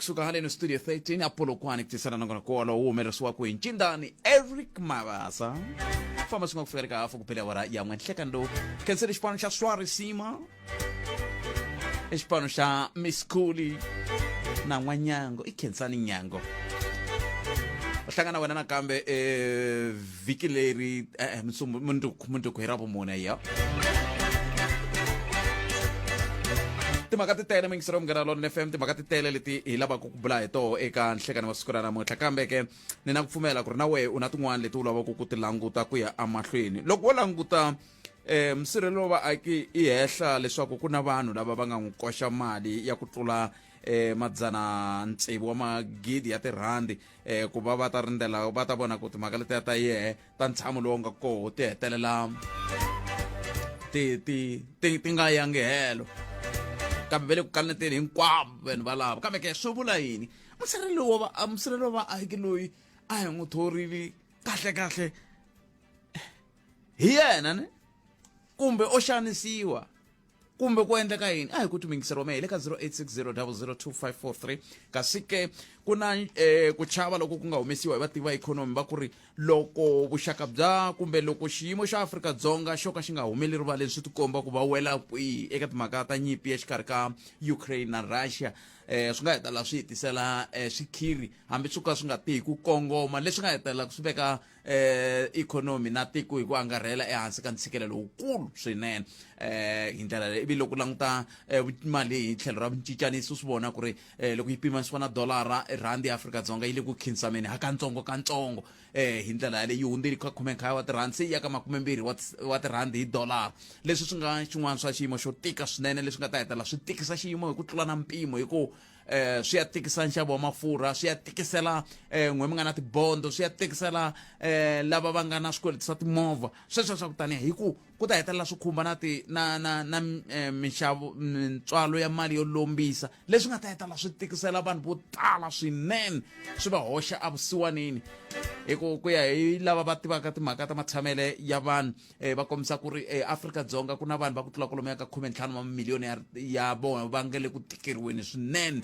Kusuka haleno studio 13 a Polokwane ku tisela nongonoko wolowo wu humelerisiwaka hi Ncindani Eric Mabasa. Famba swi nga ku fikela ka hafu ku phela awara ya n'we nhlekani lowu. Khensele xipano xa Swarisima, i xipano xa Miss Cooley na N'wanyango, i Khensani Nyango. U hlangana wena nakambe eh, vhiki leri eh, mundzuku mundzuku hi Ravumune ya. Timhaka ti tele mingisero Munghana Lonene FM, timhaka ti tele leti hi lavaka ku bula hi toho eka nhlekani wa siku ra namuntlha, kambe ke ni na ku pfumela ku ri na wehe u na tin'wana leti u lavaka ku ti languta ku ya emahlweni. Loko wo languta musirhelelo wa vaaki i hehla leswaku ku na vanhu lava va nga n'wi koxa mali ya ku tlula madzana tsevu wa magidi ya tirhandi ku va va ta rindzela va ta vona ku timhaka letiya ta yehe ta ntshamo lowu nga koho ti hetelela ti ti ti ti nga yangi helo, kambe va le ku kaneteni hinkwavo vanhu valavo. Kambe ke swi vula yini musirheleli wa va musirheleli wa vaaki loyi a hi n'wi thorile kahle kahle hi yena ne kumbe o xanisiwa kumbe ku endleka yini? A hi ku timingisi rome hi le ka 0860002543. Kasi ke ku na ku chava loko ku nga humesiwa hi vativi va ikhonomi va ku ri loko vuxaka bya kumbe loko xiyimo xa Afrika-Dzonga xo ka xi nga humeli rivaleni swi tikomba ku va wela kwihi eka timhaka ta nyimpi exikarhi ka Ukraine na Russia, swi nga hetelela swi tisela swikhiri hambi swo ka swi nga tihi ku kongoma, leswi nga hetelela swi veka ikhonomi na tiko hi ku angarhela ehansi ka ntshikelelo wukulu swinene. Hi ndlela leyi ivi loko languta mali hi tlhelo ra vucincanisi swi vona ku ri loko yi pimanisiwa na dolara, rhandi ya Afrika-Dzonga yi le ku khinsameni hakantsongo kantsongo. Hi ndlela yaleyo yi hundzile ka 19 wa tirhandi se yi ya ka 20 wa tirhandi hi dolara, leswi swi nga xin'wana swa xiyimo xo tika swinene leswi nga ta hetelela swi tikisa xiyimo hi ku tlula na mpimo, hi ku swi ya tikisa nxavo wa mafurha, swi ya tikisela n'we mi nga na tibondo, swi ya tikisela lava va nga na swikweleti swa timovha, sweswo swa ku taniya hi ku ku ta hetelela swi khumba na ti na na na minxavo mintswalo ya mali yo lombisa, leswi nga ta hetelela swi tikisela vanhu vo tala swinene, swi va hoxa evusiwanini. Hi ku ku ya hi lava va tivaka timhaka ta matshamele ya vanhu, va kombisa ku ri Afrika-Dzonga ku na vanhu va ku tlula kwalomuya ka 15 wa mamiliyoni ya, ya vona va nga le ku tikeriweni swinene,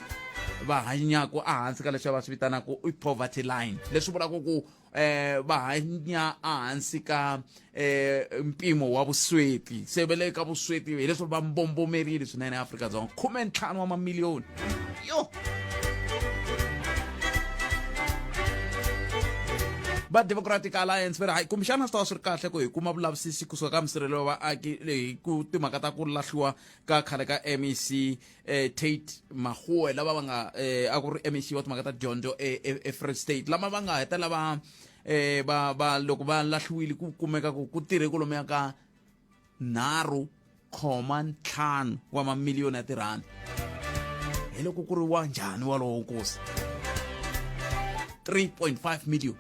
va hanyaka ehansi ka leswi va swi vitanaka i poverty line, leswi vulaka ku va hanya ehansi ka mpimo wa vusweti, se va le ka vusweti hileswi va mbombomerile swinene Afrika-Dzonga, 15 wa mamiliyoni yo. Va Democratic Alliance va ri hayi, kumbexana swi ta va swi ri kahle ku hi kuma vulavisisi kusuka ka musirheleli wa vaaki hi ku timhaka ta ku lahliwa ka khale ka MEC Tate Magoe, lava va nga a ku ri MEC wa timhaka ta dyondzo eFree State, lama va nga hetelela va va va loko va lahliwile ku kumeka ku ku tirhe kwalomuya ka 3.5 wa mamiliyoni ya tirhandi. Hi loko ku ri wa njhani walowo nkosi 3.5 million?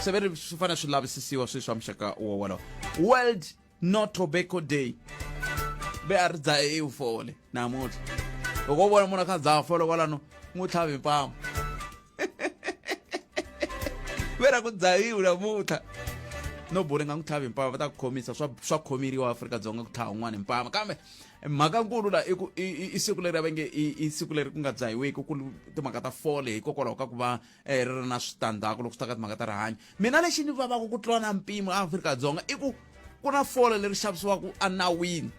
Se ve ri swi fanele swi lavisisiwa swilo swa muxaka wo wolowo. World No Tobacco Day, ve a ri dzahiwi fole namuntlha. Loko wo vona munhu a kha dzaha fole kwalano, n'wi tlhavi mpama, ve ra ku dzahiwi namuntlha. No buri nga n'wi tlhavi mpama, va ta ku khomisa. Swa khomeriwa Afrika-Dzonga ku tlhava un'wana hi mpama. Kambe mhaka nkulu la i ku i siku leri va nge i siku leri ku nga dzahiwiki ku timhaka ta fole, hikokwalaho ka ku va ri ri na switandzhaku loko swi ta ka timhaka ta rihanyo. Mina lexi ni vavaka ku tlula na mpimo eAfrika-Dzonga i ku ku na fole leri xavisiwaka enawini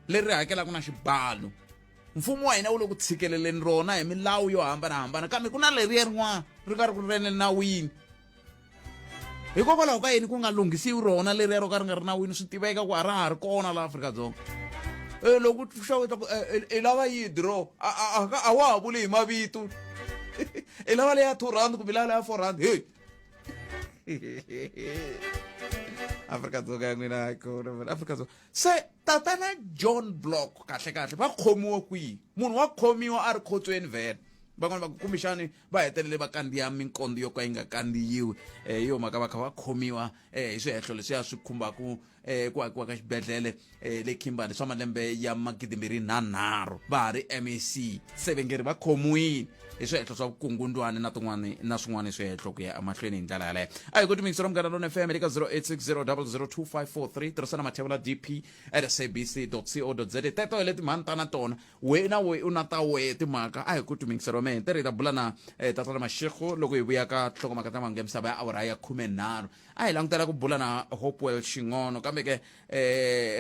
leri hakelaka na xibalo. Mfumo wa hina wu le ku tshikeleleni rona hi milawu yo hambanahambana, kambe ku na leriya rin'wana ri nga ri ku ri le nawini. Hikokwalaho ka yini ku nga lunghisiwi rona leriya ro ka ri nga ri nawini, swi tiveka ku a ra ha ri kona laha Afrika-Dzonga? Loko u xeweta ku i lava yi dro, a wa ha vuli hi mavito, i lava leya R2 kumbe i lava leya R4? Hey, Afrika-Dzonga ya n'wina hayi kona Afrika-Dzonga. Se tatana John Block kahle kahle va khomiwe kwihi? Munhu wa khomiwa a ri khotsweni vhele. Van'wana va ku kumbexani va hetelele va kandziya minkondo yo ka yi nga kandziyiwi, hi yo mhaka va kha va khomiwa hi swihehlo leswiya swi khumbaku. ku akiwa ka xibedhlele le Kimberley swa malembe ya 2003 va ha ri MEC se ve nge ri va khomiwile hi swihehlo swa vukungundwani na tin'wani na swin'wana swihehlo ku ya emahlweni hi ndlela yaleyo. A hi ku timingisi ra Munghana Lona FM le ka 0860002543, tirhisana mathevula dp at sabc co za. Teto hi leti mhani ta na tona we na we u na ta wehe timhaka. A hi ku timingisi ra mehe tere hi ta bula na tatana Mashego loko hi vuya ka tinhlokomhaka ta mahungu ya misava ya awara ya 13. A hi langutela ku bula na Hopewell Xingono, kambe ke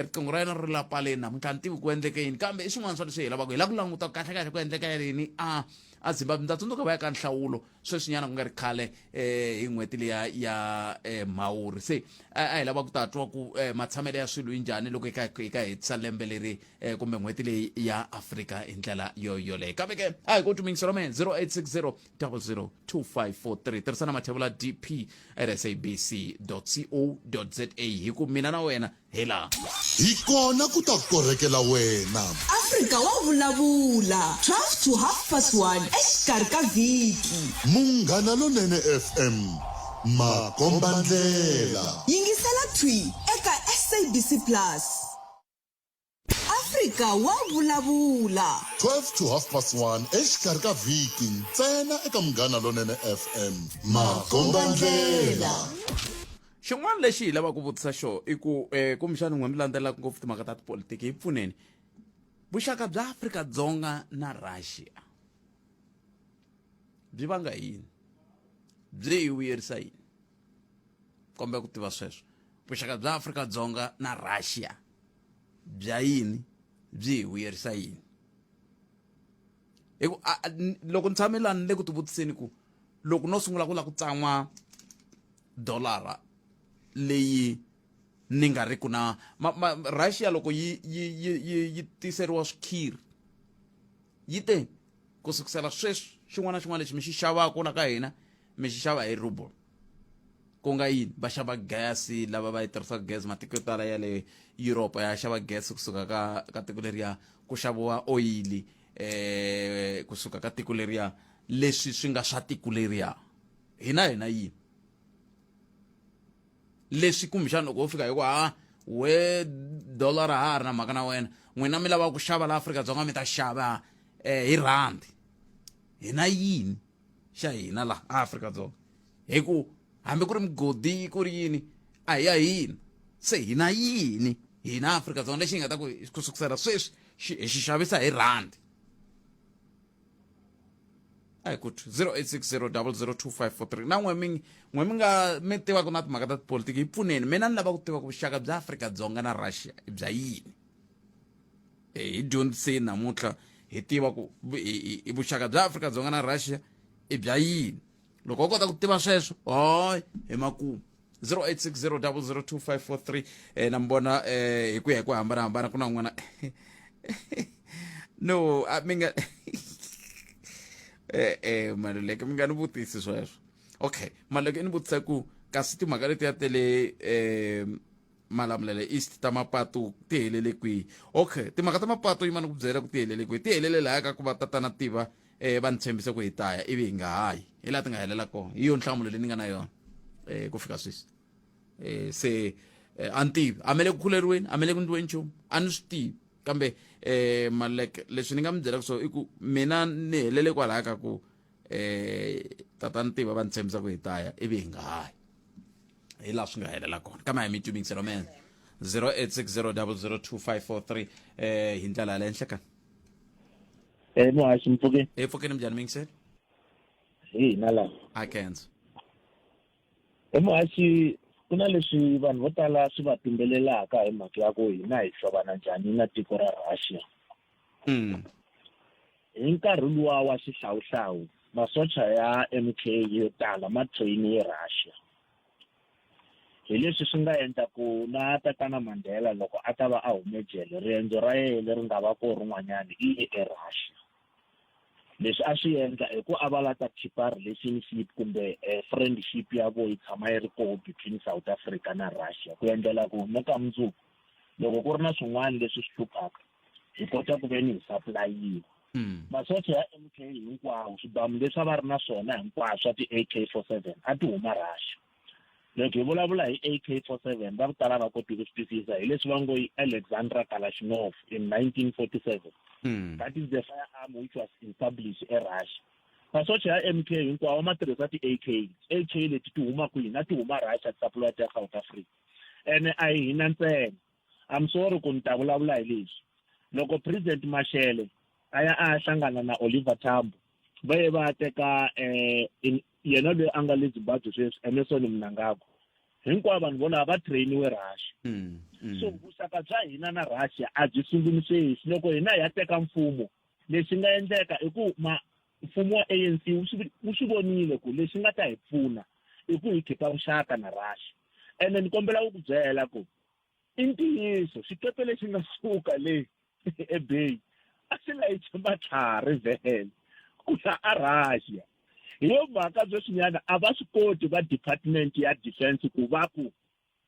riqingho ra yena ri la paleni namuntlha, a ni tivi ku endleke yini, kambe i swin'wana swa leswi hi lavaka hi lava ku languta kahle kahle ku endleka yini a Zimbabwe. Ndza tsundzuka va ya ka nhlawulo sweswinyana ku nga ri khale, hi n'hweti liya ya Mhawuri. Se a hi lava ku ta twa ku matshamelo ya swilo yi njhani loko hi ka hetisa lembe leri kumbe n'hweti leyi ya Afrika hi ndlela yo yoleyo. Kambe ke a hi ku tumingiselo me 0860 002543, tirhisana mathevula dp at sabc co za, hi ku mina na wena hi laha Hi kona ku ta korhekela wena. Afrika wa vulavula 12 to half past 1 exikarhi ka vhiki. Munghana Lonene FM, makombandlela. Yingisela thwi eka SABC Plus. Afrika wa vulavula. 12 to half past 1 exikarhi ka vhiki ntsena eka Munghana Lonene FM, makombandlela. Xin'wana lexi hi lavaka ku vutisa xo i ku kumbexana n'we mi landzelelaka ngopfu timhaka ta tipolitiki, hi pfuneni, vuxaka bya Afrika-Dzonga na Russia byi vanga yini, byi hi vuyerisa yini? Kombe ku tiva sweswo, vuxaka bya Afrika-Dzonga na Russia bya yini, byi hi vuyerisa yini? Hi ku loko ni tshame lani le ku tivutiseni ku loko no sungula ku lava ku tsan'wa dolara leyi ni nga ri ku na Russia, loko yi yi yi yi yi tiseriwa swikhiri, yi te ku sukusela sweswi xin'wana na xin'wana lexi mi xi xavaka la ka hina mi xi xava hi ruble. Ku nga yini? Va xava gas, lava va yi tirhisaka gas, matiko yo tala ya le Europe ya xava gas kusuka ka tiko leriya, ku xaviwa oyili kusuka ka tiko leriya, leswi swi nga swa tiko leriya. Hina yini leswi kumbexana loko wo fika hi ku ha we dollara ha ha ri na mhaka na wena, n'wina mi lava ku xava la Afrika-Dzonga mi ta xava hi rhandi, hina yini xa hina la Afrika-Dzonga? Hi ku hambi ku ri migodi ku ri yini a hi ya hina, se hina yini hina Afrika-Dzonga lexi hi nga ta ku ku sukusela sweswi hi xi xavisa hi rhandi? A hi ku 0860002543. Na n'we mi n'we mi nga mi tivaka na timhaka ta tipolitiki, hi pfuneni. Mina ni lava ku tiva ku vuxaka bya Afrika-Dzonga na Russia i bya yini. Hi dyondziseni namuntlha hi tiva ku vuxaka bya Afrika-Dzonga na Russia i bya yini. Loko u kota ku tiva sweswo, hayi hi makumu 0860002543. Na mi vona hi ku ya hi ku hambanahambana, ku na un'wana no a mi nga Maluleke, mi nga ni vutisi sweswo. Okay, Maluleke i ni vutisa ku kasi timhaka letiya tele Malamulele East ta mapatu ti helele kwihi? Okay, timhaka ta mapatu yima ni ku byela ku ti helele kwihi. Ti helele lahaya ka ku va tatana tiva va ni tshembise ku hi taya ivi hi nga hayi, hi laha ti nga helela kona. Hi yo nhlamulo leyi ni nga na yona ku fika sweswi. Se a ni tivi a mi le ku khuleriweni, a mi le ku ndliweni nchumu, a ni swi tivi, kambe Maleke leswi ni nga mi byelaka swona i ku mina ni helele kwalaya ka ku tatana tiva va ni tshembisa ku hi taya ivi hi nga hayi, hi laha swi nga helela kona. Kambe a hi mi twi men 0860002543 hi ndlela ya le henhla ka Muhaxi, mpfukeni. Hi pfukeni, minjhani mingiseli? Hi hina laha. A khensa. Muhaxi, ku na leswi vanhu vo tala swi va tumbelelaka hi mhaka ya ku hina hi hlovana njhani na tiko ra Russia. Hi nkarhi luwa wa xihlawuhlawu, masocha ya MK yo tala ma trainiwe Russia. Hi leswi swi nga endla ku na tatana Mandela loko a ta va a hume jele, riendzo ra yena leri nga va ko rin'wanyana i ye eRussia. Leswi a swi endla hi ku a va la ta khipa relationship kumbe friendship ya vo yi tshama yi ri koho between South Africa na Russia, ku endlela ku na ka mundzuku loko ku ri na swin'wana leswi swi hluphaka hi kota ku ve ni hi supply-iwa. Masocha ya MK hinkwawo, swibamu leswi a va ri na swona hinkwaswo swa ti-AK-47 a ti huma Russia. Loko hi vulavula hi AK-47 va ku tala va koti ku swi twisisa hi leswi va ngo i Alexandra Kalashnikov in 1947. That is the firearm which was established eRussia. Masocha ya MK hinkwawo ma tirhisa ti-AK. AK leti ti huma kwihi? Na ti huma Russia ti sapuriwa ti ya South Africa. Ene a hi hina ntsena. I'm sorry ku ni ta vulavula hi leswi. Loko President Mashele a ya a ya hlangana na Oliver Tambo va ye va ya teka eh, yena loyi a nga le Zimbabwe sweswi Emmerson Mnangagwa hinkwavo vanhu volava va trainiwe Russia. So vuxaka bya hina na Russia a byi sunguli sweswi. Loko hina hi ya teka mfumo, lexi nga endleka i ku ma mfumo wa ANC wu swi vonile ku lexi nga ta hi pfuna i ku hi khipa vuxaka na Russia. Ene ni kombela ku ku byela ku i ntiyiso xikepe lexi nga suka le eBay a xi layiche matlhari vhele ku ya a Russia. Hi yo mhaka sweswinyana a va swi koti va department ya defense ku va ku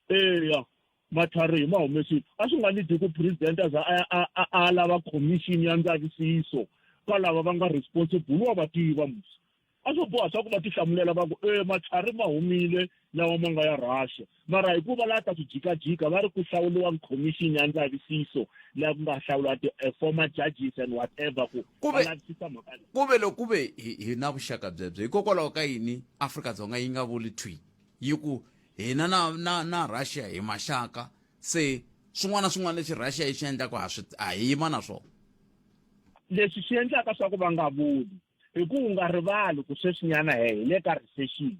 eya matlhari hi ma humesile. A swi nga nidi ku president a za a a lava commission ya ndzavisiso ka lava va nga responsible wa va tiva musi. A swo boha swa ku va tihlamulela va ku e matlhari ma humile lawa ma nga ya Russia. Mara hikuva la ta swi jikajika va ri ku hlawuriwa commission ya ndzavisiso laha ku nga hlawuriwa ti-former judges and whatever ku va lavisisa mhaka leyi. Kuve loko kuve hi na vuxaka byebyo, hikokwalaho ka yini Afrika-Dzonga yi nga vuli thwi yi ku hina na na na Russia hi maxaka, se swin'wana na swin'wana leswi Russia yi swi endlaka ha swi a hi yima na swona? Leswi swi endlaka swa ku va nga vuli i ku u nga rivali ku sweswinyana he hi le ka recession,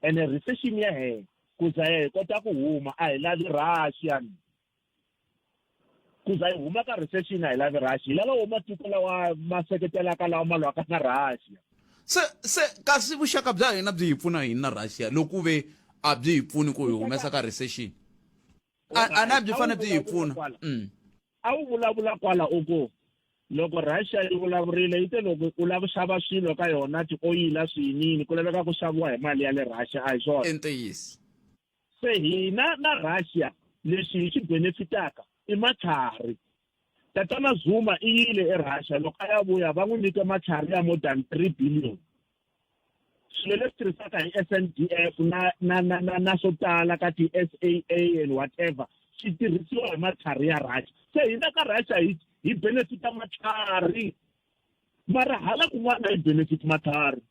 ene recession ya he ku za hi kota ku huma a hi lavi Russia. Ku za hi huma ka recession a hi lavi Russia, hi lava wo matiko lawa ma seketelaka lawa ma lwaka na Russia. Se kasi vuxaka bya hina byi hi pfuna yini na Russia loko ku ve a byi hi pfuni ku hi humesa ka recession? A na byi fanele byi hi pfuna. A wu vulavula kwala u ku loko Russia yi vulavurile yi te loko u lava ku xava swilo ka yona tioyila swiyinini ku laveka ku xaviwa hi mali ya le Russia, a hi swona? I ntiyiso. Se hina na Russia leswi hi swi benefitaka i matlhari. Tatana Zuma i yile eRussia, loko a ya vuya va n'wi nyike matlhari ya more than 3 billion. Swilo leswi tirhisaka hi SANDF na na na na na swo tala ka ti-SAA and whatever swi tirhisiwa hi matlhari ya Russia. Se hina ka Russia hi benefita matlhari, mara hala kun'wana hi benefit matlhari.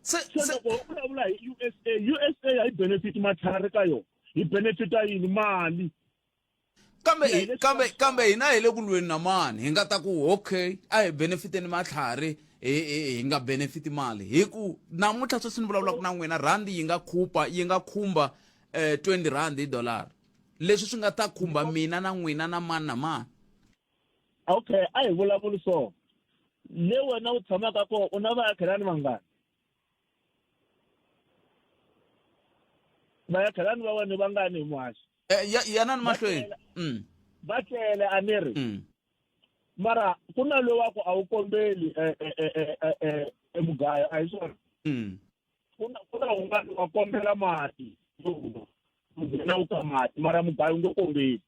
Se Se loko u vulavula hi USA, USA a yi benefit matlhari ka yona, hi benefita yini? Mali. Kambe kambe kambe hina hi le ku lweni na mani hi nga ta ku okay a hi benefiteni matlhari hi nga benefiti mali, hi ku namuntlha sweswi ni vulavulaka na n'wina rhandi yi nga khupa yi nga khumba 20 rand hi dollar, leswi swi nga ta khumba mina na n'wina na mani na mani. Okay, a hi vulavuli so le wena u tshamaka kona u na vaakhelani vangani? Vaakhelani va wena vangani hi muhaxi? Yanani mahlweni. Va tlele a ni ri. Mara ku na loyi wa ku a wu kombeli emugayo, a hi swona? Ku na un'wana wa kombela mati yo nwa, u nghena u ka mati, mara mugayo u nge kombeli.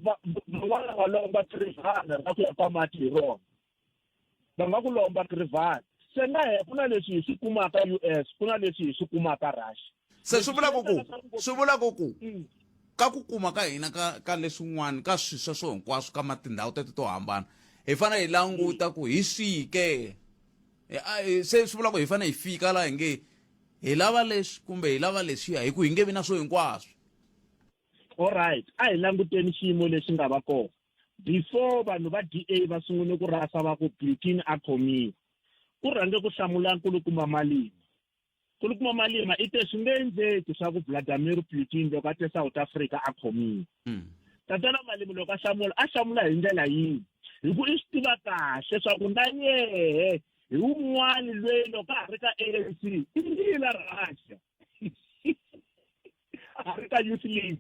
Van'wana va lomba tirivhana ra ku ya ka mati hi rona, va nga ku lomba tirivhana. Se na he ku na leswi hi swi kumaka US, ku na leswi hi swi kumaka Russia. Se swi vula ku swi vula ku ka ku kuma ka hina ka leswin'wana ka swilo sweswo hinkwaswo ka matindhawu teto to hambana hi fanele hi languta ku hi swihi ke. Se swi vula ku hi fanele hi fika laha hi nge hi lava leswi kumbe hi lava leswiya, hi ku hi nge vi na swo hinkwaswo. Alright, a hi languteni xiyimo lexi nga va kona before vanhu va DA va sungule ku rasa va ku Putin a khomiwa. Ku rhange ku hlamula Nkulukumba Malema. Nkulukumba Malema i te swi nge endleki swa ku Vladimir Putin loko a te South Africa a khomiwa. Tatana Malema loko a hlamula, a hlamula hi ndlela yihi? Hi ku i swi tiva kahle swa ku na yehe hi wun'wani loyi loko a ha ri ka ANC i yila Russia. A ha ri ka Youth League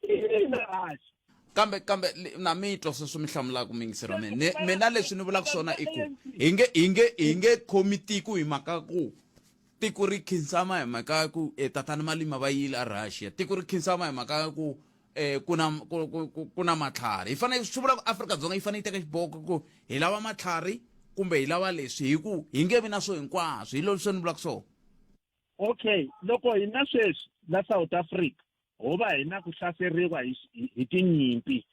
i yila Russia. Kambe na mi twa sweswo mi hlamulaka muyingiseri wa mina. Mina leswi ni vulaka swona i ku hi nge khomi tiko hi mhaka ku tiko ri khinsama hi mhaka ya ku tatana Malima va yile a Russia, tiko ri khinsama hi mhaka ya ku ku na matlhari. Hi fanele swi vula ku Afrika-Dzonga yi fanele yi teka xiboho ku hi lava matlhari kumbe hi lava leswi, hi ku hi nge vi na swo hinkwaswo. Hi leswi ni vulaka swona. Okay, loko hina sweswi la South Africa ho va hi na ku hlaseriwa hi tinyimpi,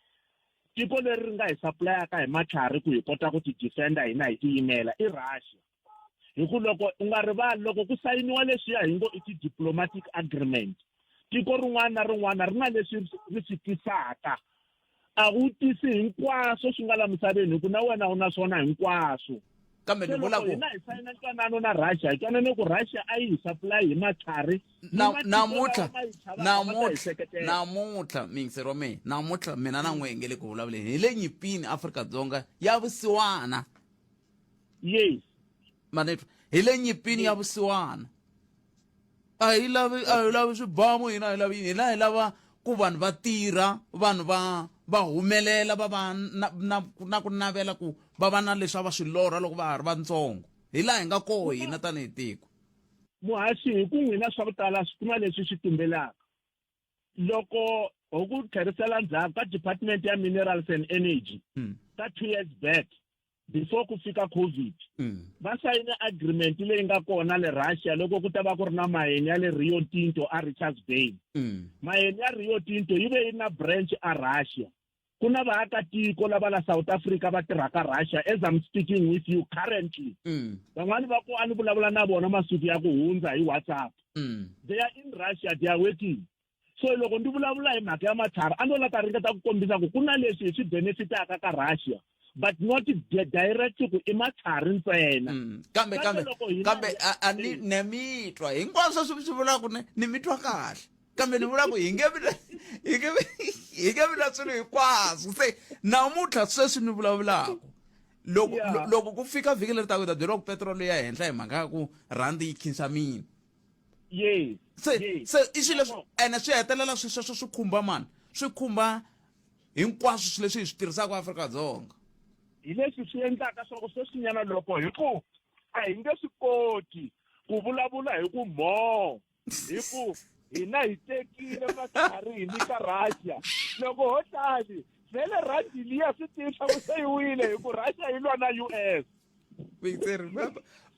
tiko leri ri nga hi supply-aka hi matlhari ku hi kota ku ti defender hina hi tiyimela i Russia. Hi ku loko u nga rivali loko ku sayiniwa leswiya hi ngo i ti-diplomatic agreement, tiko rin'wana na rin'wana ri na leswi ri swi tisaka. A wu tisi hinkwaswo swi nga la misaveni hi ku na wena u na swona hinkwaswo. Kambe ni vula ku hina hi sayina ntwanano na Russia, hi twanane ku Russia a yi hi supply hi matlhari. Namuntlha namuntlha namuntlha miyingiseri wa mina, namuntlha mina na n'we nge le ku vulavuleni hi le nyimpini Afrika-Dzonga ya vusiwana. Yes. Manetwa hi le nyimpini ya vusiwana. A hi lavi swibamu hina, hi lavi hina hi lava ku vanhu va tirha, vanhu va humelela, va va na ku navela ku va va na leswi a va swi lorha loko va ha ri vatsongo. Hi laha hi nga koho hina tanihi tiko. Muhaxi, hi ku n'wina swa ku tala swi kuma leswi swi tumbelaka. Loko ho ku tlherisela ndzhaku ka Department ya Minerals and Energy ka 2 years back before ku fika COVID, va sayine agreement leyi nga kona le Russia loko ku ta va ku ri na mayini ya le Rio Tinto a Richards Bay. Mayini ya Rio Tinto yi ve yi na branch a Russia. Ku na vaakatiko lava la South Africa va tirhaka Russia as I'm speaking with you currently. Van'wani va ku a ni vulavula na vona masiku ya ku hundza hi WhatsApp. They are in Russia, they are working. So loko ndzi vulavula hi mhaka ya matlhari, a no la ta ringeta ku kombisa ku ku na leswi hi swi benefitaka ka Russia, but not direct ku i matlhari ntsena. Kambe kambe a ni ne mi twa hinkwaswo swi swi vulaka ni mi twa kahle, kambe ni vula ku hi nge vi na swilo hinkwaswo. Se namuntlha sweswi ni vulavulaka, loko loko ku fika vhiki leri taka hi ta byeriwa ku petiroli ya henhla hi mhaka ya ku rhandi yi khinsamile. Yes. Se se i swilo leswi ene swi hetelela swi sweswo swi khumba mani, swi khumba hinkwaswo swilo leswi hi swi tirhisaka Afrika-Dzonga. Hi leswi swi endlaka swa ku sweswinyana loko hi ku a hi nge swi koti ku vulavula hi ku mho hi ku hina hi tekile matlhari hi nyika Russia, loko ho tani vhele rhandi liya swi tisa ku se yi wile hi ku Russia yi lwa na US. Mixer,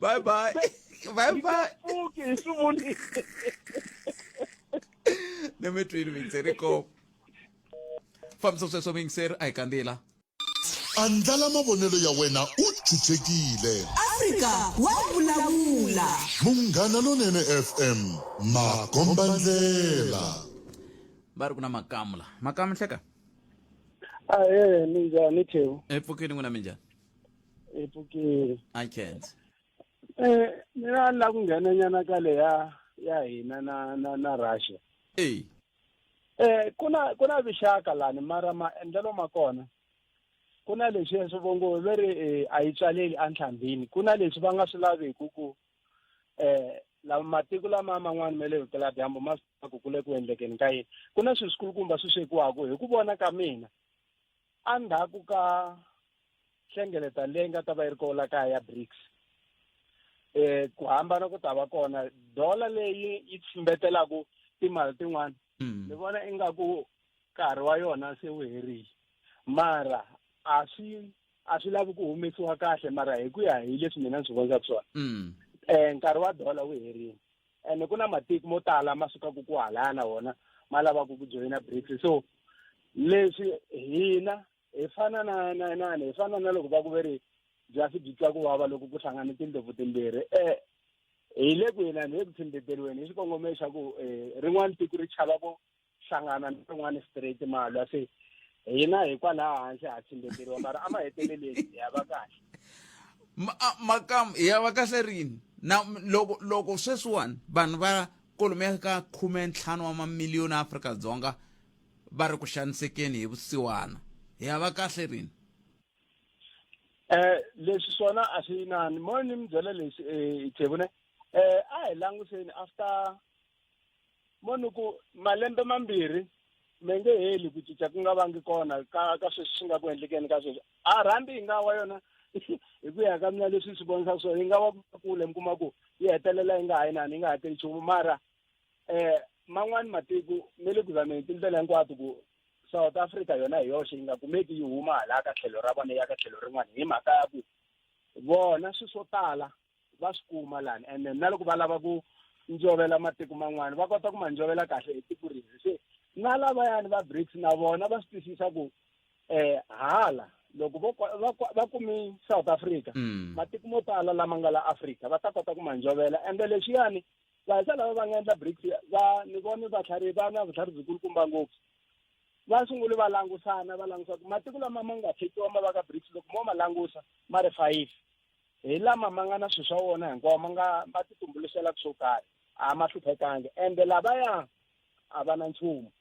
bye bye bye bye. Pfuki hi swi vonile. Ni mi twini mixer ko fambisa sweswo mixer a hi kandzila. Andlala mavonelo ya wena u chuchekile. Afrika wa vulavula. Munghana Lonene FM, makombandlela. Va ri ku na makamu la makamu hleka. Ahee, minjhani Theo? Epfukini n'wina, minjhani? Epfukile. I can't. Mina ni lava ku nghena nyana ka leya ya hina na Russia. Ey. Ku na vixaka lani, mara maendlelo ma kona ku na leswi swi vongo ve ri a yi tswaleli entlhambini. Ku na leswi va nga swi laveki ku lama matiko lama man'wani ma le vupeladyambu ma swi ku ku le ku endlekeni ka yini. Ku na swilo swikulukumba swi swekiwaka hi ku vona ka mina endzhaku ka hlengeletano leyi nga ta va yi ri kona kaya ya BRICS. Ku hambana ku ta va kona dola leyi yi tshimbetelaka timali tin'wana. Ni vona ingaku nkarhi wa yona se wu herile, mara a swi lavi ku humesiwa kahle, mara hi ku ya hi leswi mina ndzi swi vonisaka swona, nkarhi wa dola wu herile, ene ku na matiko mo tala ma sukaka ku halaya na wona ma lavaka ku joyina BRICS. So leswi hina hi fana na hi fana na loko va ku ve ri byasi byi twa ku vava loko ku hlangane tindlopfu timbirhi. Hi le ku yinani, hi le ku tshimbeteriweni hi xikongomelo xa ku rin'wana tiko ri chava ku hlangana na rin'wana straight malwa. Se hina hikwalaha hansi ha tshimbeteriwa, mara a maheteleleni hi ya va kahle. Makamu hi ya va kahle rini na loko sweswiwani vanhu va kolomiya ka 15 wa mamiliyoni a Afrika-Dzonga va ri ku xanisekeni hi vusiwana, hi ya va kahle rini? Leswi swona a swi nani mo ni mi byela leswi Thebune, a hi languseni after mo ni ku malembe 2 me nge heli ku cinca ku nga vangi kona ka sweswi swi nga ku endlekeni ka sweswi. A rhandi yi nga wa yona, hi ku ya ka mina leswi swi vonisaka swona, yi nga wa kule, mi kuma ku yi hetelela yi nga ha yinani, yi nga ha teli nchumu. Mara man'wani matiko me le ku zameni tindlela hinkwato ku South Africa yona hi yoxe yi nga kumeki yi huma hala ka tlhelo ra vona ya ka tlhelo rin'wana, hi mhaka ya ku vona swilo swo tala va swi kuma lani, and na loko va lava ku njovela matiko man'wana va kota ku ma njovela kahle hi tiko rin'we. Se na lavayani va BRICS na vona va swi twisisa ku hala loko vo va kumi South Africa, matiko mo tala lama nga la Africa va ta kota ku ma njovela. Ende leswiyani vahisa lava va nga endla BRICS va ni voni vatlhari va na vutlhari byikulukumba ngopfu, va sungule va langusana, va langusa ku matiko lama ma nga khethiwa ma va ka BRICS loko mo ma langusa ma ri 5 hi lama ma nga na swilo swa wona hinkwawo, ma nga ma ti tumbuluxelaka swo karhi, a ma hluphekangi, ende lavaya a va na nchumu.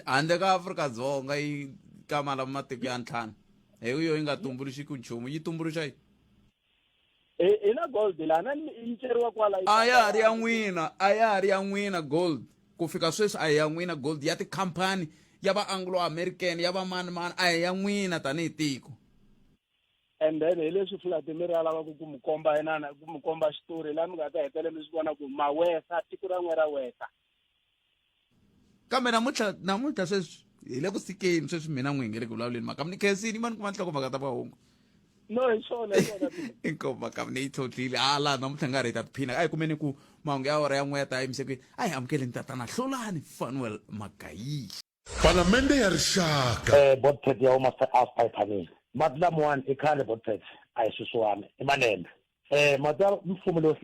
Handle ka Afrika-Dzonga yi ka mala matiko ya ntlhanu hi yo yi nga tumbuluxiki nchumu, yi tumbuluxa yi hi na gold lana yi ceriwa kwala. A ya ha ri ya n'wina, a ya ha ri ya n'wina gold. Ku fika sweswi a hi ya n'wina gold, ya tikhampani ya va Anglo American, ya va mani mani, a hi ya n'wina tanihi tiko. And then hi leswi Vladimir a lavaka ku mi komba inana, ku mi komba xitori laha mi nga ta hetelela mi swi vona ku mawesa tiko ra n'we ra wesa. Kambe namuntlha sweswi hi le ku sikeni sweswi, mina n'wi hi nge le ku vulavuleni mhaka mi ni khensini mani kuma nhlokomhaka ta mahungu. No, hi swona, hi swona. Inkomba ka ni yi tlhontlhile hala namuntlha nga ri hi ta tiphina. A hi kumeni ku mahungu ya awara ya n'we ya ta yimise kwini. A hi amukeleni tatana Hlulani Fanuel Magayi. Palamende ya Rixaka. Botpet ya huma asiphaiphanini mati lamawani i khale botpet a hi sweswiwani i malembe. Mati ya mfumo leyo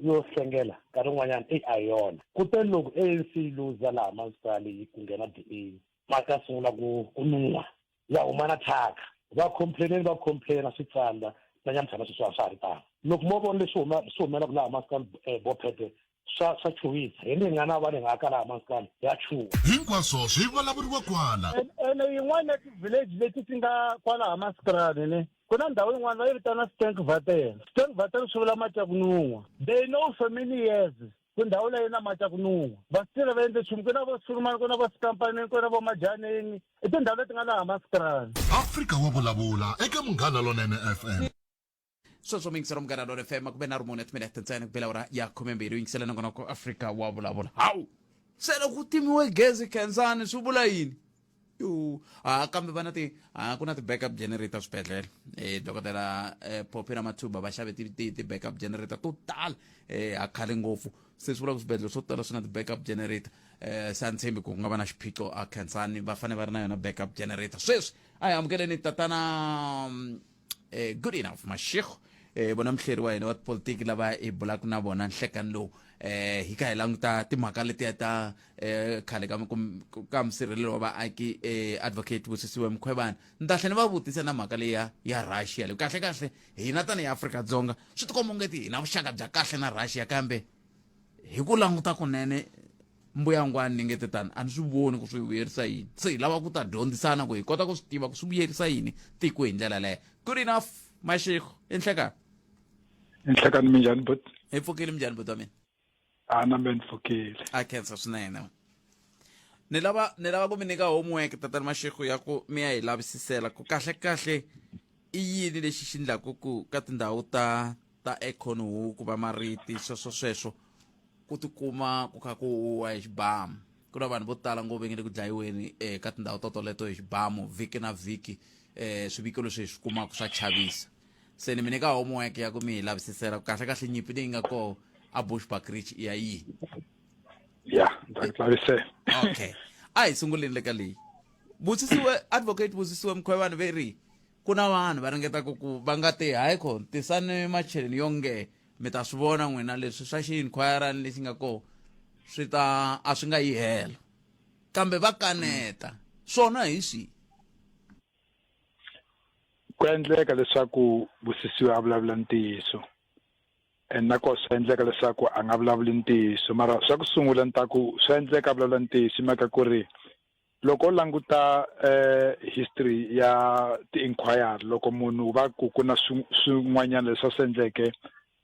yo hlengela nkarhi wun'wanyana eyi a hi yona. Kutani loko ANC yi luza laha masipala yi ku nghena DA, mati ya sungula ku nuha, ya huma na thyaka. Va complain-ini, va complain-a swi tsandza na nyamuntlha na sweswi a swa ha ri tano. Loko mo vona leswi huma swi humelaka laha masipala Bophete swa chuhisa. Hi ni hi nga na vanhu hi nga aka laha masipala ya chuha. Hinkwaswo swi vulavuriwa kwala. Ene yin'wana ya ti-village leti ti nga kwalaha Maskrani ne, ku na ndhawu yin'wana va yi vitana Stinkwater. Stinkwater swi vula mati ya ku nun'hwa. They know for many years ku ndhawu leyi na mati ya ku nun'hwa. Va swi va endle nchumu. Ku na vo Surumani, ku na vo Skampaneng, ku na vo Majaneng. I tindhawu leti nga laha Maskrani. Afrika wa vulavula eka Munghana Lonene FM. Sweswo mi yingisela Munghana Lonene FM, ku ve na ri mune timinete ntsena ku bela ora ya 12, yingisela nongonoko Afrika wa vulavula. Hawu, se loko ku timiwe gezi Khensani swi vula yini? Yo, a kambe va na ti a ku na ti-backup generator swibedhlele. Dokodela Poppy Ramathuba va xave ti-backup generator to tala a khale ngopfu. Se swi vula ku swibedhlele swo tala swi na ti-backup generator. Se a ni tshembi ku ku nga va na xiphiqo a Khensani, va fanele va ri na yona backup generator. Sweswi a hi amukeleni tatana Good Enough Mashego, vona muhleri wa hina wa tipolitiki lava hi bulaka na vona nhlekani lowu. Hi kha hi languta timhaka letiya ta khale ka musirhelelo wa vaaki, Advocate Busisiwe Mkhwebane. Ni ta tlhela ni va vutisa na mhaka leya ya Russia leyi. Kahle kahle hina tanihi Afrika-Dzonga swi tikomba ongeti hi na vuxaka bya kahle na Russia, kambe hi ku languta kunene mbuyangwani ni nge te tani a ni swi voni ku swi vuyerisa yini. Se hi lava ku ta dyondzisana ku hi kota ku swi tiva ku swi vuyerisa yini tiko hi ndlela leyo. Good Enough Mashego, i nhlekani. Nhlekani, minjhani bot? Hi pfukile, minjhani buti wa mina? A na me ni pfukile. A khensa swinene. Ni lava ku mi nyika homework tatana Mashego ya ku mi ya hi lavisisela ku kahle kahle i yini lexi xi ndlaku ku ka tindhawu ta Acornhoek va mariti sweswo sweswo ku tikuma ku kha ku huwa hi xibamu. Ku na vanhu vo tala ngopfu nge le ku dlayiweni ka tindhawu to toleto hi xibamu vhiki na vhiki. Swiviko leswi hi swi kumaka swa chavisa. Se ni mi nyika homework ya ku mi hi lavisisela ku kahle kahle nyimpi leyi nga koho a Bushbuckridge i ya yini. Ya, ndza ku lavisela. Okay, a hi sunguleni le ka leyi. Busisiwe, Advocate Busisiwe Mkhwebane ve ri ku na vanhu va ringetaka ku va nga te hayi kho tisani macheleni yonge mi ta swi vona n'wina leswi swa xi-inquiry lexi nga koho swi ta a swi nga yi helo, kambe va kaneta swona hi swihi? Ku endleka leswaku Busisiwe a vulavula ntiyiso, and na koho swi endleka leswaku a nga vulavuli ntiyiso. Mara swa ku sungula ni ta ku swi endleka a vulavula ntiyiso hi mhaka ku ri loko u languta history ya ti-inquiry, loko munhu va ku ku na swin'wanyana leswi a swi endleke,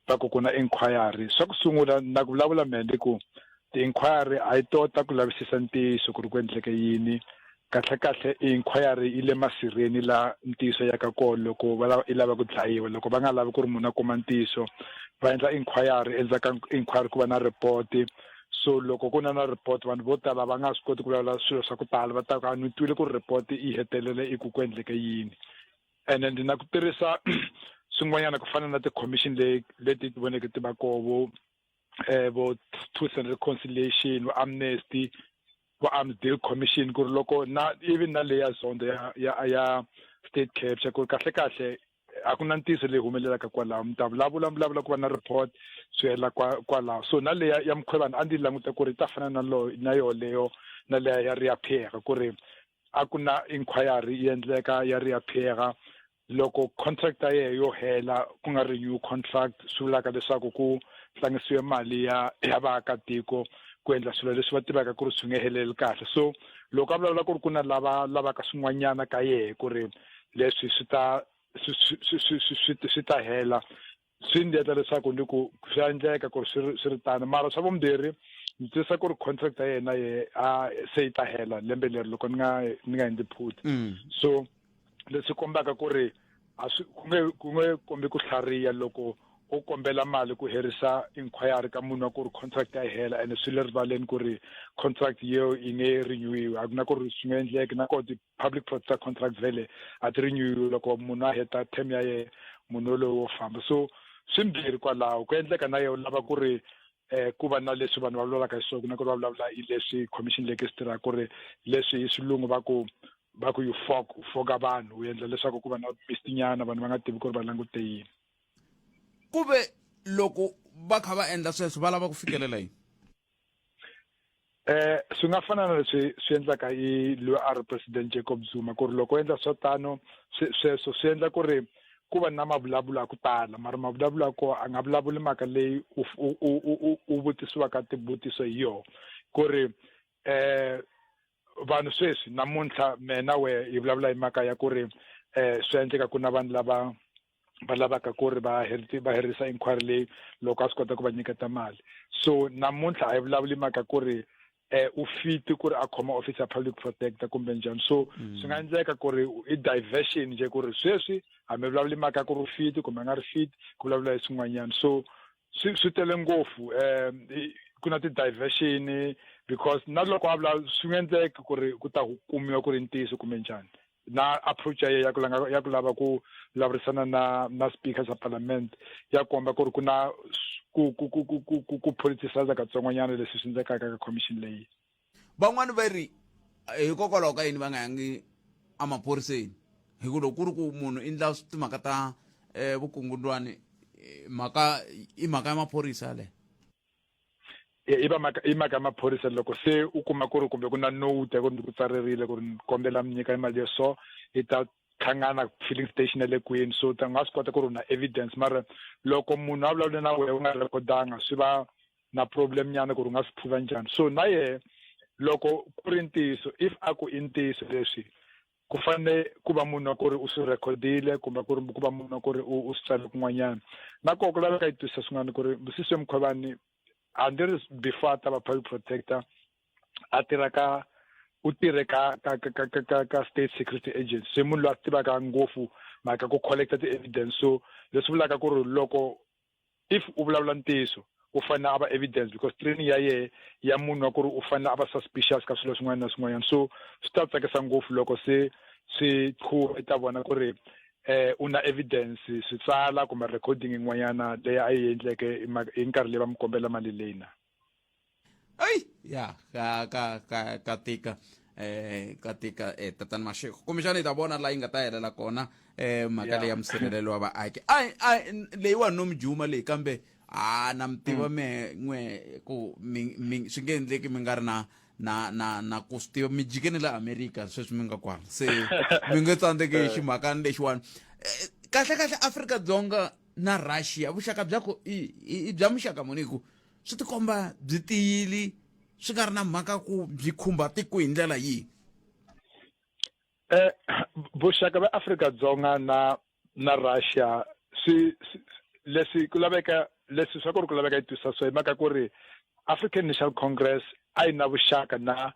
va ku ku na inquiry. Swa ku sungula na ku vulavula mehe ku ti-inquiry a yi to ta ku lavisisa ntiyiso ku ri ku endleke yini. Kahle kahle inquiry yi le masirheni la ntiyiso ya ka kona loko va lava i lava ku dlayiwa. Loko va nga lavi ku ri munhu a kuma ntiyiso, va endla inquiry, endzhaku ka inquiry ku va na report. So loko ku na report, vanhu vo tala va nga swi koti ku vulavula swilo swa ku tala, va ta ku a ni twile ku ri report yi hetelele i ku ku endleke yini. Ene ndzi na ku tirhisa swin'wanyana ku fana na ti-commission leti ti voneke ti va koho vo Vo truth and reconciliation, vo amnesty, vo arms deal commission, ku ri loko na even na leya Zondo ya state capture, ku ri kahle kahle a ku na ntiyiso leyi humelelaka kwalaho. Mi ta vulavula, mi vulavula, ku va na report, swi hela kwalaho. So na leya ya Mkhwebane a ndzi languta ku ri ta fana na lo na yoleyo, na leya ya Riah Phiyega, ku ri a ku na inquiry yi endleka ya Riah Phiyega. Loko contract ya yena yo hela, ku nga renew contract, swi vulaka leswaku ku tlangisiwe mali ya vaakatiko ku endla swilo leswi va tivaka ku ri swi nge heleli kahle. So loko a vulavula ku ri ku na lava lavaka swin'wanyana ka yehe, ku ri leswi swi ta swi ta hela, swi ndzi endla leswaku ni ku swi endleka ku ri swi ri tano. Mara swa vumbirhi, ndzi twisisa ku ri contract ya yena ye a se yi ta hela lembe leri, loko ni nga endli phutha. So leswi kombaka ku ri a swi ku nge kombi ku hlariha loko u kombela mali ku herisa inquiry ka munhu wa ku ri contract ya hela, ene swi le rivaleni ku ri contract yeo yi nge renewiwi. A ku na ku ri swi nga endleki na koho. Ti-public protector contract vhele a ti renewiwi. Loko munhu a heta term ya yena, munhu yolowo wo famba. So swimbirhi kwalaho, ku endleka na yena u lava ku ri ku va na leswi vanhu va vulavulaka hi swona, na ku ri va vulavula hi leswi commission leyi swi tirhaka, ku ri leswi hi swilungu va ku you fog, u foga vanhu, u endla leswaku ku va na mistinyana, vanhu va nga tivi ku ri va langute yini. Ku ve loko va kha va endla sweswo, va lava ku fikelela yini? Swi nga fana na leswi swi endlaka i loyi a ri president Jacob Zuma, ku ri loko u endla swo tano, sweswo swi endla ku ri ku va na mavulavulo ya ku tala. Mara mavulavulo ya koho, a nga vulavuli mhaka leyi u vutisiwaka tivutiso hi yona, ku ri vanhu sweswi namuntlha mina we hi vulavula hi mhaka ya ku ri swi endleka ku na vanhu lava va lavaka ku ri va herisa inquiry leyi loko a swi kota ku va nyiketa mali. So namuntlha a hi vulavuli mhaka ku ri u fit ku ri a khoma office ya public protector kumbe njhani. So swi nga endleka ku ri i diversion nje, ku ri sweswi a mi vulavuli mhaka ku ri u fit kumbe a nga ri fit, ku vulavula hi swin'wanyana. So swi tele ngopfu, ku na ti-diversion, because na loko a vula, swi nga endleki ku ri ku ta kumiwa ku ri ntiyiso kumbe njhani. Na approach ya yena ya ku lava ku vulavurisana na speaker xa parliament ya komba ku ri ku na ku politicize katsongonyana leswi swi endlekaka ka commission leyi. Van'wani va ri hikokwalaho ka yini va nga yangi emaphoriseni? Hi ku loko ku ri ku munhu i ndla timhaka ta vukungundwani, mhaka i mhaka ya maphorisa yaleyo. I va mhaka, i mhaka ya maphorisa. Loko se u kuma ku ri kumbe ku na note ya ku ri ndzi ku tsalerile ku ri ni kombela mi nyika mali yo, so i ta hlangana filling station ya le kwini, so ta nga swi kota ku ri u na evidence. Mara loko munhu a vulavule na wena u nga rhekhodanga, swi va na problem nyana ku ri u nga swi prova njhani. So na yehe loko ku ri ntiyiso, if a ku i ntiyiso leswi, ku fanele ku va munhu wa ku ri u swi rhekhodile, kumbe ku ri ku va munhu wa ku ri u swi tsale kun'wanyana. Na koho ku laveka yi twisisa swin'wana, ku ri Busisiwe Mkhwebane, hambi ri before a ta va public protector, a tirha ka u tirhe ka state security agency. Se munhu loyi a tivaka ngopfu mhaka ku collecta ti-evidence. So leswi vulaka ku ri loko if u vulavula ntiyiso, u fanele a va evidence, because training ya yehe ya munhu wa ku ri u fanele a va suspicious ka swilo swin'wana na swin'wanyana. So swi ta tsakisa ngopfu loko se swi qhuva, i ta vona ku ri u na evidence, swi tsala kumbe recording yin'wanyana leyi a yi endleke hi nkarhi leyi va mi kombela mali leyi na. Ai ya, ka tika, ka tika, tatani Mashiko. Kumbexana hi ta vona laha yi nga ta helela kona mhaka leyi ya musirhelelo wa vaaki. Ai leyiwani no mi juma leyi, kambe a na mi tiva me n'we ku mi swi nge endleki mi nga ri na ku swi tiva. Mi jikeni la America sweswi mi nga kwala, se mi nge tsandzeki hi ximhakani lexiwani. Kahle kahle, Afrika Dzonga na Russia, vuxaka bya ku i bya muxaka muni? Hi ku swi tikomba byi tiyili, swi nga ri na mhaka ku byi khumba tiko hi ndlela yihi. Vuxaka bya Afrika Dzonga na Russia, swi leswi ku laveka, leswi swa ku ri ku laveka yi twisisa so hi mhaka ku ri African National Congress a yi na vuxaka na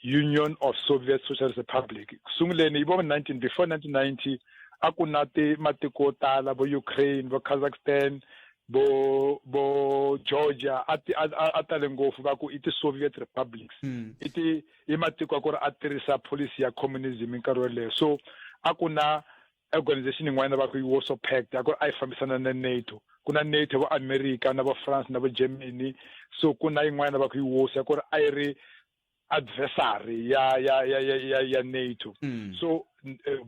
Union of Soviet Socialist Republic. Ku sunguleni hi vo 19 before 1990, a ku na ti matiko yo tala, vo Ukraine, vo Kazakhstan, vo Georgia, a tale ngopfu, va ku i ti-Soviet republics. I ti i matiko ya ku ri a tirhisa policy ya communism hi nkarhi yoleyo. So a ku na Organization yin'wana va ku yi Warsaw Pact, a ku ri a yi fambisana na NATO. Ku na NATO vo America na vo France na vo Germany, so ku na yin'wana va ku yi Warsaw, ya ku ri a yi ri adversary ya NATO. So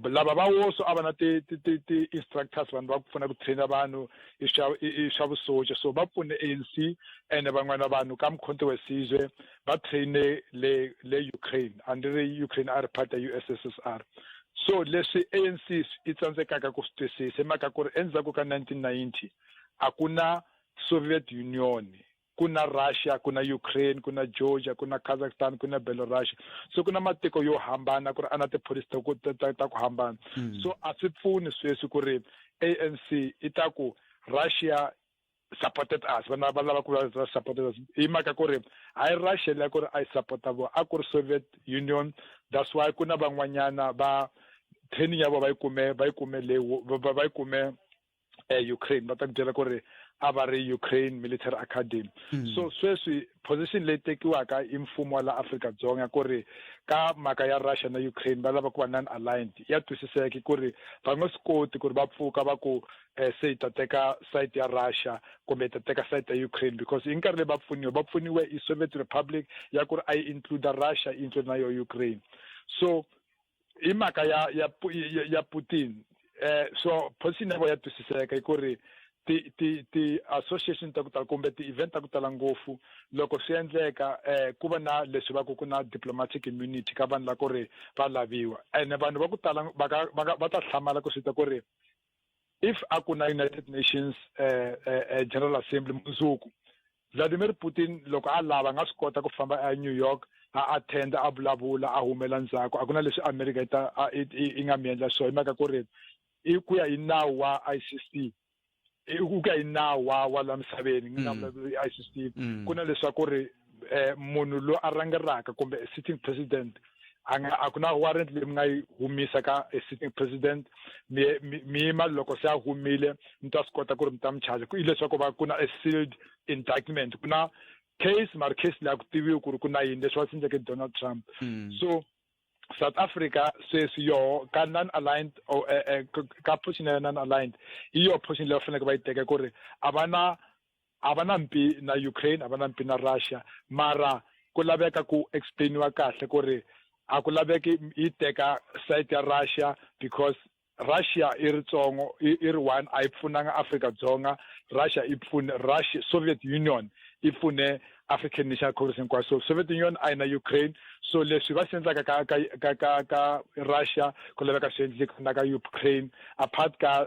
lava va Warsaw a va na ti ti ti ti instructors, vanhu va ku pfuna ku traina vanhu i swa vusocha. So va pfune ANC, ene van'wana vanhu ka Mkhonto we Sizwe va traine le Ukraine. A ni ri Ukraine a ri part ya USSR. So leswi ANC yi tsandzekaka ku swi twisisa i mhaka ku ri endzhaku ka 1990 a ku na Soviet Union, ku na Russia, ku na Ukraine, ku na Georgia, ku na Kazakhstan, ku na Belarus. So ku na matiko yo hambana ku ri a na tipholisi ta ku hambana. So a swi pfuni sweswi ku ri ANC i ta ku Russia supported us. Vana va lava ku va supported us hi mhaka ku ri hayi Russia leyi ku ri a yi support-a vo, a ku ri Soviet Union. That's why ku na van'wanyana va training ya vo va yi kume le va yi kume Ukraine. Va ta ku byela ku ri a va ri Ukraine Military Academy. So sweswi position leyi tekiwaka i mfumo wa la Afrika-Dzonga ku ri ka mhaka ya Russia na Ukraine va lava ku va non aligned, ya twisiseki ku ri va nga swi koti ku ri va pfuka va ku se hi ta teka side ya Russia kumbe hi ta teka side ya Ukraine, because hi nkarhi leyi va pfuniwe, va pfuniwe i Soviet Republic ya ku ri a yi include Russia, yi include na yo Ukraine. So hi mhaka ya Putin, so position ya vo ya twisiseka, hi ku ri ti association ta ku tala kumbe ti event ta ku tala ngopfu, loko swi endleka ku va na leswi va ku ku na diplomatic immunity ka vanhu la ku ri va laviwa. Ene vanhu va ku tala va ta hlamala ku swi ta ku ri if a ku na United Nations General Assembly mundzuku, Vladimir Putin loko a lava nga swi kota ku famba a New York, a attend, a vulavula, a humela ndzhaku. A ku na leswi America yi ta yi nga mi endla swona, hi mhaka ku ri i ku ya hi nawu wa ICC, i ku ya hi nawu wa la misaveni, ni nga vulavuli ICC. Ku na leswaku ri munhu loyi a rhangelaka kumbe a sitting president a nga, a ku na warrant leyi mi nga yi humisa ka a sitting president. Mi yima loko se a humile, mi ta swi kota ku ri mi ta mi charge ku hileswaku va ku na a sealed indictment, ku na case, mara case leyi a ku tiviwi ku ri ku na yini leswi va swi endleke Donald Trump. So South Africa sweswi yoho ka non aligned or ka position ya non aligned, hi yo position leyi va faneleke va yi teka, ku ri a va na mpi na Ukraine, a va na mpi na Russia, mara ku laveka ku explainiwa kahle ku ri a ku laveki yi teka side ya Russia, because Russia i ritsongo, i ri one, a yi pfunanga Afrika-Dzonga. Russia i pfune Russia, Soviet Union i pfune African National Congress hinkwayo. So Soviet Union a yi na Ukraine. So leswi va swi endlaka ka Russia, ku laveka swi endleka na ka Ukraine, apart ka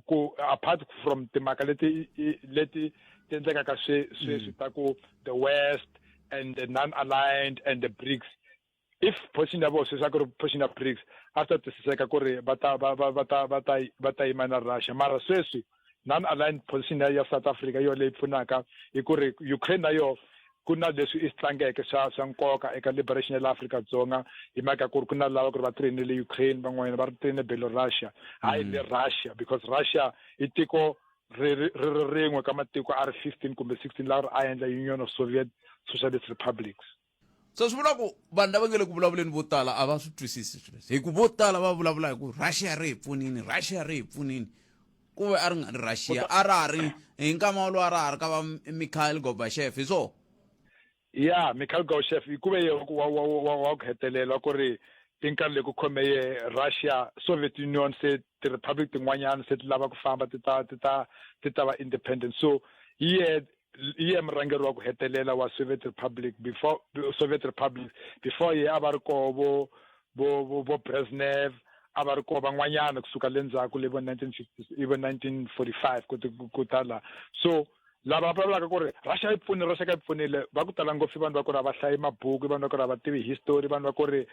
ku apart from timhaka leti ti endlekaka sweswi ta ku the West and the non-aligned and the BRICS. If position ya vona sweswi a ku ri position ya BRICS, a swi ta twisiseka ku ri va ta yima na Russia. Mara sweswi non-aligned position ya South Africa yo leyi pfunaka hi ku ri Ukraine na yo ku na leswi i swi tlangeke swa nkoka eka liberation ya la Afrika-Dzonga, hi mhaka ku ri ku na lava ku ri va traine le Ukraine, van'wanyana va ri traine Belorussia, hayi le Russia, because Russia i tiko ri ri rin'we ka matiko a ri 15 kumbe 16 laha ri a endla Union of Soviet Socialist Republics. So swi vula ku vanhu lava nge le ku vulavuleni vo tala a va swi twisisi swilo leswi, hi ku vo tala va vulavula hi ku Russia ri hi pfunini, Russia ri hi pfunini, ku ve a ri nga ri Russia, a ra ha ri hi nkama wolowo a ra ha ri ka va Mikhail Gorbachev, hi swona? Ya, Mikhail Gorbachev hi ku ve ye wa ku hetelela ku ri i nkarhi leyi ku khome ye Russia, Soviet Union, se ti-republic tin'wanyana se ti lava ku famba ti ta va independent. So hi ye murhangeri wa ku hetelela wa Soviet Republic. Before Soviet Republic, before ye a va ri koho vo Brezhnev, a va ri koho van'wanyana kusuka le ndzhaku le vo 1950, vo 1945 ku tala. So lava va vulavulaka ku ri Russia yi pfunile, Russia ka yi pfunile, va ku tala ngopfu i vanhu va ku ri a va hlayi mabuku, i vanhu va ku ri a va tivi history, vanhu va ku ri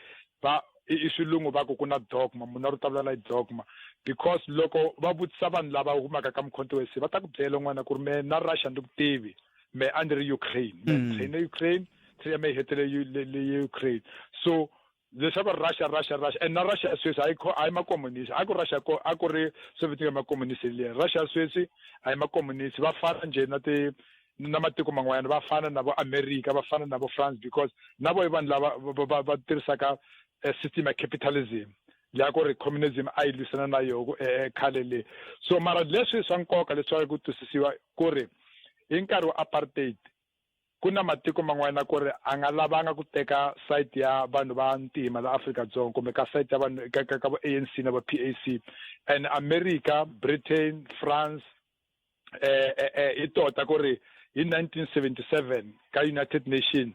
va i swilungu va ku ku na dogma. Munhu a ri ta vulavula hi dogma, because loko va vutisa vanhu lava humaka ka Mkhonto we va ta ku byela n'wana ku ri me na Russia ndzi ku tivi, me a ndzi ri Ukraine, me train Ukraine, train ya me yi hetele le Ukraine. So leswaku Russia, Russia, Russia, and na Russia sweswi a yi makomunisi. A ku Russia ko a ku ri Soviet Union makomunisi liya. Russia sweswi a yi makomunisi, va fana njhe na ti na matiko man'wanyana, va fana na vo America, va fana na vo France, because na vo i vanhu lava va tirhisaka system ya capitalism. Liya ku ri communism a yi lwisana na yoho eh, eh, khale le. So mara leswi swa nkoka leswi ku twisisiwa ku ri hi nkarhi wa apartheid ku na matiko man'wana ku ri a nga lavanga ku teka site ya vanhu va ntima la Afrika-Dzonga kumbe ka site ya vanhu ka ka ka vo ANC na vo PAC and America, Britain, France eh eh, eh i tota ku ri hi 1977 ka United Nations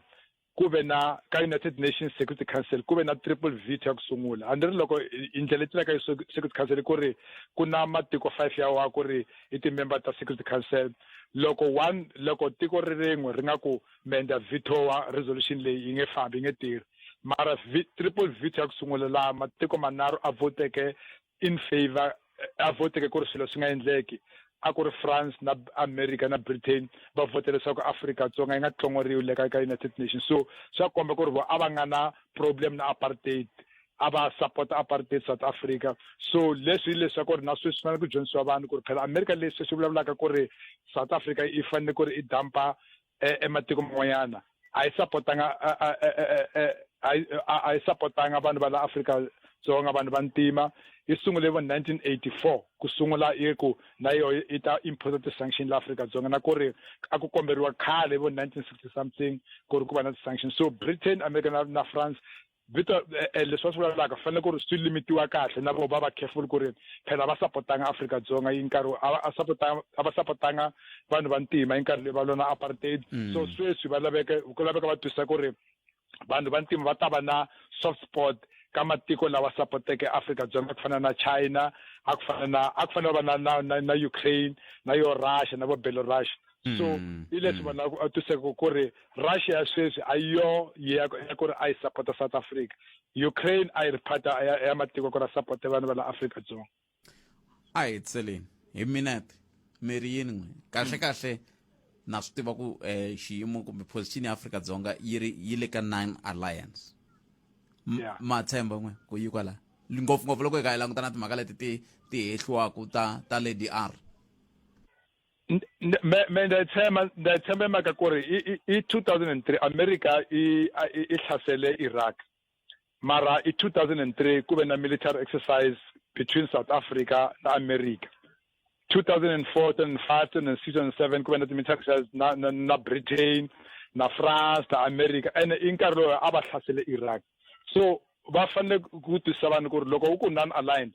ku ve na ka United Nations Security Council ku ve na triple veto ya ku sungula a ni ri loko hi ndlela leyi tiveka hi Security Council ku ri ku na matiko 5 ya wa ku ri i ti-member ta Security Council loko one loko tiko ri rin'we ri nga ku mi endla vetowa resolution leyi yi nge fambi yi nge tirhi mara triple veto ya ku sungula laha matiko manharhu a voteke in favor a voteke ku ri swilo swi nga endleki a ku ri France na America na Britain va vote leswaku Afrika-Dzonga yi nga hlongoriwi le ka ka United Nations so swa komba ku ri vo a va nga na problem na apartheid a va support apartheid South Africa so leswi hi leswaku ri na sweswi fanele ku dyondzisiwa vanhu ku ri phela America leswi sweswi vulavulaka ku ri South Africa yi fanele ku ri i dampa ematiko man'wanyana a yi sapotanga a yi sapotanga vanhu va la Afrika Dzonga vanhu va ntima yi sungule vo 1984 ku sungula yi ku na yo yi ta impose ti-sanction la Afrika Dzonga na ku ri a ku komberiwa khale vo 1960 something ku ri ku va na ti-sanction so Britain America na, na France vito eh, eh, leswi va swi vulavulaka fanele ku ri swi limitiwa kahle na vo va va careful ku ri phela va sapotanga Afrika-Dzonga yi nkarhi a va sapotanga a va sapotanga vanhu va ntima hi nkarhi leyi va lwa na apartheid mm. so sweswi va laveke ku laveka va twisisa ku ri vanhu va ntima va ta va na soft spot ka matiko lawa sapoteke Afrika-Dzonga ku fana na China a ku fana na a ku fanele va na na na, na Ukraine na yo Russia na vo Belarus so mm, hi leswi mm. vanhu va twiseke ku ri Russia ya sweswi a yo ya ku ri a yi sapota South Africa Ukraine a yi ri part ya, ya matiko ku ri a sapote vanhu va la Afrika-Dzonga a hi tseleni hi minete mi ri yini n'we kahle kahle na swi tiva ku eh, xiyimo kumbe position ya Afrika-Dzonga yi ri yi le ka nine alliance Yeah. ma tshemba n'we ku yi kwala ngopfungopfu loko hi kha hi languta na timhaka leti ti ti hehliwaku ta ta lady r Me me ndza tshemba ndza tshemba mhaka ku ri i 2003 America i i hlasele Iraq mara i 2003 ku ve na military exercise between South Africa na America 2004 2005 2006 2007 ku ve na ti-military exercise na, na, na Britain na France na America ene i nkarhi lowu a va hlasele Iraq so va fanele ku twisisa vanhu ku ri loko u ku non aligned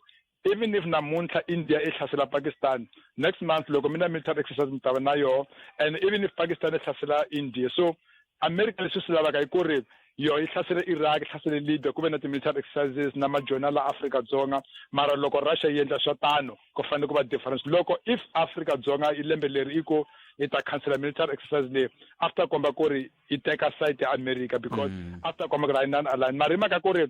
even if namuntlha India i hlasela Pakistan next month loko mi na military exercise mi ta va na yoho and even if Pakistan i hlasela India so America leswi swi lavaka i ku ri yo yi hlasele Iraq yi hlasele Libya ku ve na ti-military exercises na majoni la Afrika-Dzonga mara loko Russia yi endla swa tano ku fanele ku va difference loko if Afrika-Dzonga i lembe leri i ku yi ta cancela military exercise leyi after komba ku ri yi teka side ya America because mm. after komba ku ri a yi non align mara hi mhaka ku ri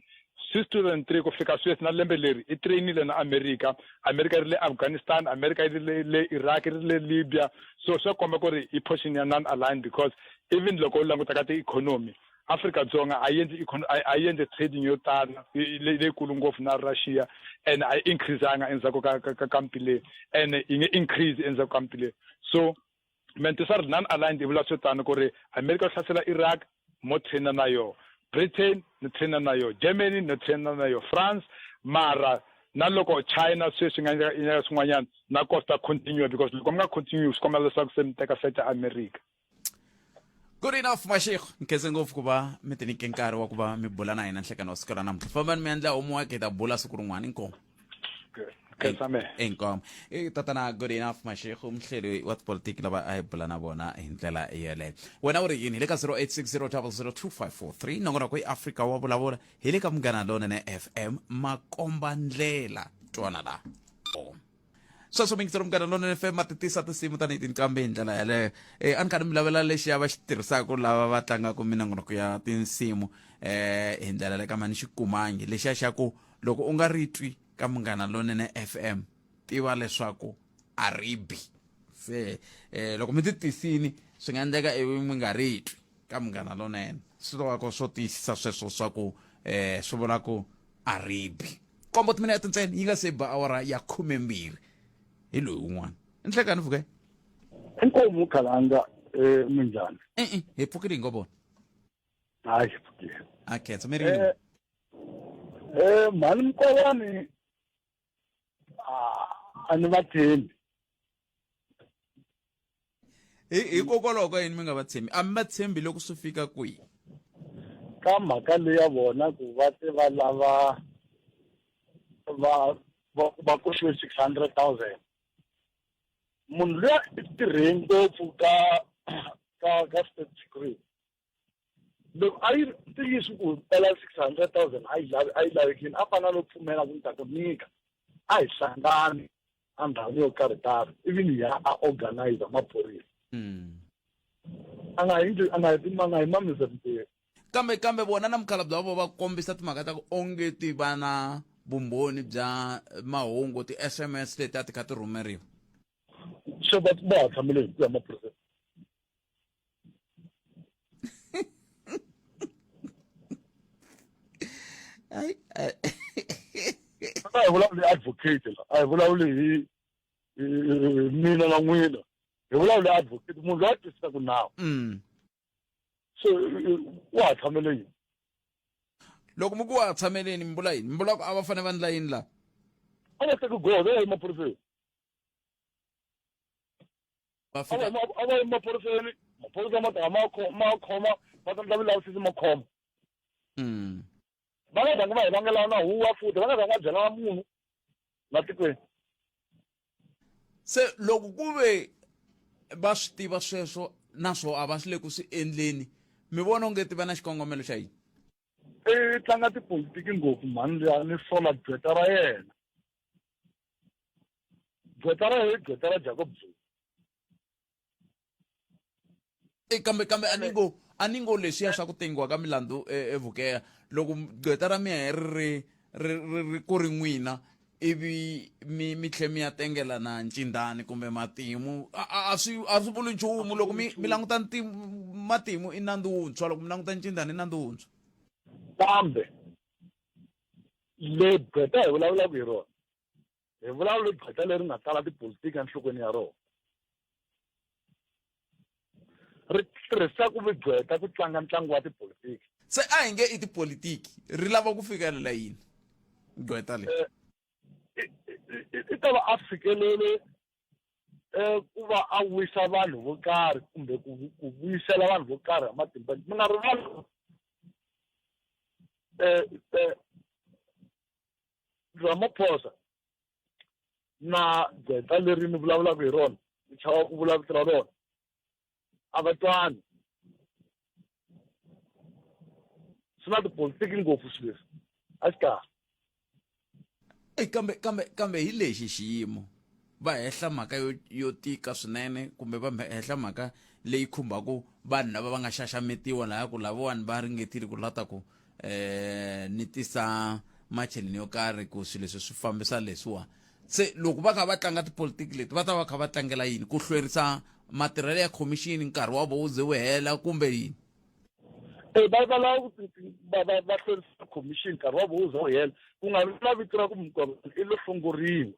since 2003 ku fika sweswi na lembe leri i trainile na America America ri le Afghanistan America yi ri le, le Iraq ri le Libya so swa komba ku ri i position ya non aligned because even loko u languta ka ti-economy Afrika-Dzonga a yi endli a yi endli trading yo tala leyikulu ngopfu na Russia and a yi increasanga endzhaku ka ka ka mpi leyi and yi nge increase endzhaku ka mpi leyi so Mentisa ri non aligned i vula swo tano ku ri America u hlasela Iraq mo trainer na yoho Britain ni trainer na yoho Germany ni trainer na yoho France mara na loko China sweswi nga endleka swin'wanyana na kosta continue because loko mi nga continue swi komba leswaku se mi teka side ya America Good enough Mashego nkhense ngopfu ku va mi tinyike nkarhi wa ku va mi bula na hina nhlekani wa siku ra namuntlha fambani mi endla homework hi ta bula siku rin'wana inkomu Khensa mehe. Inkomu i tatana Good enough Mashego muhleri wa tipolitiki lava a hi bula na vona hi ndlela yeleyo wena u ri yini hi le ka 0860002543 nongonoko i Afrika wa vulavula hi le ka Munghana Lonene FM makomba ndlela twana la oh. Sweswo mingiselo Munghana Lonene FM ma ti tisa tinsimu tanihi tinqambi hi ndlela yeleyo eh a ni kha ni mi lavela lexiya va xi tirhisaka lava va tlangaka minongonoko ya tinsimu eh hi ndlela le kambe a ni xi kumangi lexiya xa ku loko u nga ri twi ka Munghana Lonene FM tiva leswaku a ri bi se eh loko mi ti tisini swi nga endleka ivi mi nga ri twi ka Munghana Lonene swi lavaka swo tiyisisa sweswo swa ku eh swi vula ku a ri bi kombo timinete ntsena yi nga se ba awara ya 12 hi loyi un'wana nhlekani vuke Inkomu khalanga eh minjhani e-e hi pfukile hi ngo vona hayi pfukile a khensa mi ri yini eh Mhani Mkhwebane a ni va tshembi. Hikokwalaho ka yini mi nga va tshembi? A mi va tshembi loko swi fika kwihi? Ka mhaka leyi ya vona ku va te va lava va va koxiwe 600,000. Munhu luya i tirhe ngopfu ka ka ka state security. Loko a yi ntiyiso ku pela 600,000 a yi lavi a yi lavekile a fanele no pfumela ku ni ta ku nyika a hi hlangani endhawini yo karhi karhi ivi ya a organize maphorisa. A nga hi a nga hi a nga hi mamisa mintirho. Kambe kambe vona na mukhalabye wa vona va kombisa timhaka ta ku onge ti va na vumbhoni bya mahungu ti-SMS leti a ti kha ti rhumeriwa. Se va va ha tshamele hi ku ya maphorisa. A hi vulavuli advocate la, a hi vulavuli hi mina na n'wina, hi vulavuli advocate munhu loyi a twisisaka nawu. So wa ha tshamele yini? Loko mi ku wa ha tshameleni mi vula yini? Mi vula ku a va fanele va endla yini laha? A va teki goza ya emaphoriseni. Va fika A va yi emaphoriseni, maphorisa ma ta ma ma khoma va ta endla vulavisisi ma khoma. Va nga zangi va hi vangela na huwa futhi, va nga zangi va byela na munhu la tikweni. Se loko ku ve va swi tiva sweswo naswo a va swi le ku swi endleni, mi vona onge ti va na xikongomelo xa yini? I tlanga tipolitiki ngopfu mhani luya, ni sola gqweta ra yena. Gqweta ra yena i gqweta ra Jacob Zuma. E, kambe kambe a ni ngo a ni ngo leswiya swa ku tengiwa ka milandzu evukeya loko gqweta ra mina ri ri ri ri ku ri n'wina ivi mi mi tlhe mi ya tengela na ncindani kumbe matimu a swi a swi vuli nchumu loko mi mi languta matimu i nandzu wuntshwa loko mi languta ncindani i nandzu wuntshwa. Kambe le gqweta hi vulavulaka hi rona hi vulavula gqweta leri nga tala tipolitiki enhlokweni ya rona ri tirhisa ku vigqweta ku tlanga ntlangu wa tipolitiki. Se a hi nge i tipolitiki ri lava ku fikelela yini gqweta leri? I ta va a fikelele ku va a wisa vanhu vo karhi kumbe ku vuyisela vanhu vo karhi hi matimba. Mi nga rivali Ramaphosa na gqweta leri ni vulavulaka hi rona, ni chava ku vula vito ra rona, a va twani. Swi na tipolitiki ngopfu swilo leswi, a xi kahle. Ey, kambe kambe kambe hi lexi xiyimo va hehla mhaka yo yo tika swinene kumbe va hehla mhaka leyi khumbaka vanhu lava va nga xaxametiwa laya ku lavawani va ringetile ku lata ku ni tisa macheleni yo karhi ku swilo leswi swi fambisa leswiwa. Se loko va kha va tlanga tipolitiki leti va ta va kha va tlangela yini? Ku hlwerisa matirhelo ya khomixini nkarhi wa vo wu ze wu hela kumbe yini? E, va va lava ku va va va hlwerisa khomixini nkarhi wa vo wu ze wu hela, ku nga vi na vito ra ku Mkhwebane i lo hlongoriwa.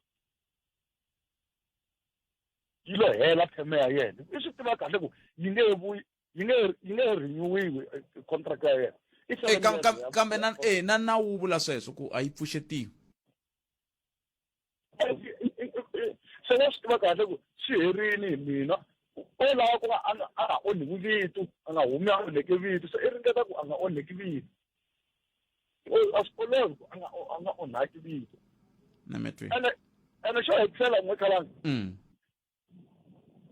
Yi lo hela term ya yena. I swi tiva kahle ku yi nge he vuyi, yi nge yi nge renewiwi contract ya yena. I E, seven years ya kambe na e na nawu wu vula sweswo ku a yi pfuxetiwi. Se wa swi tiva kahle ku swi herile hi mina. O lava ku va a nga a nga onhiwi vito, a nga humi a onheke vito, se i ringeta ku a nga onheki vito. A swi olovi ku a nga a nga onhaki vito. Na mi twi. Ene ene xo hetisela n'we khalanga.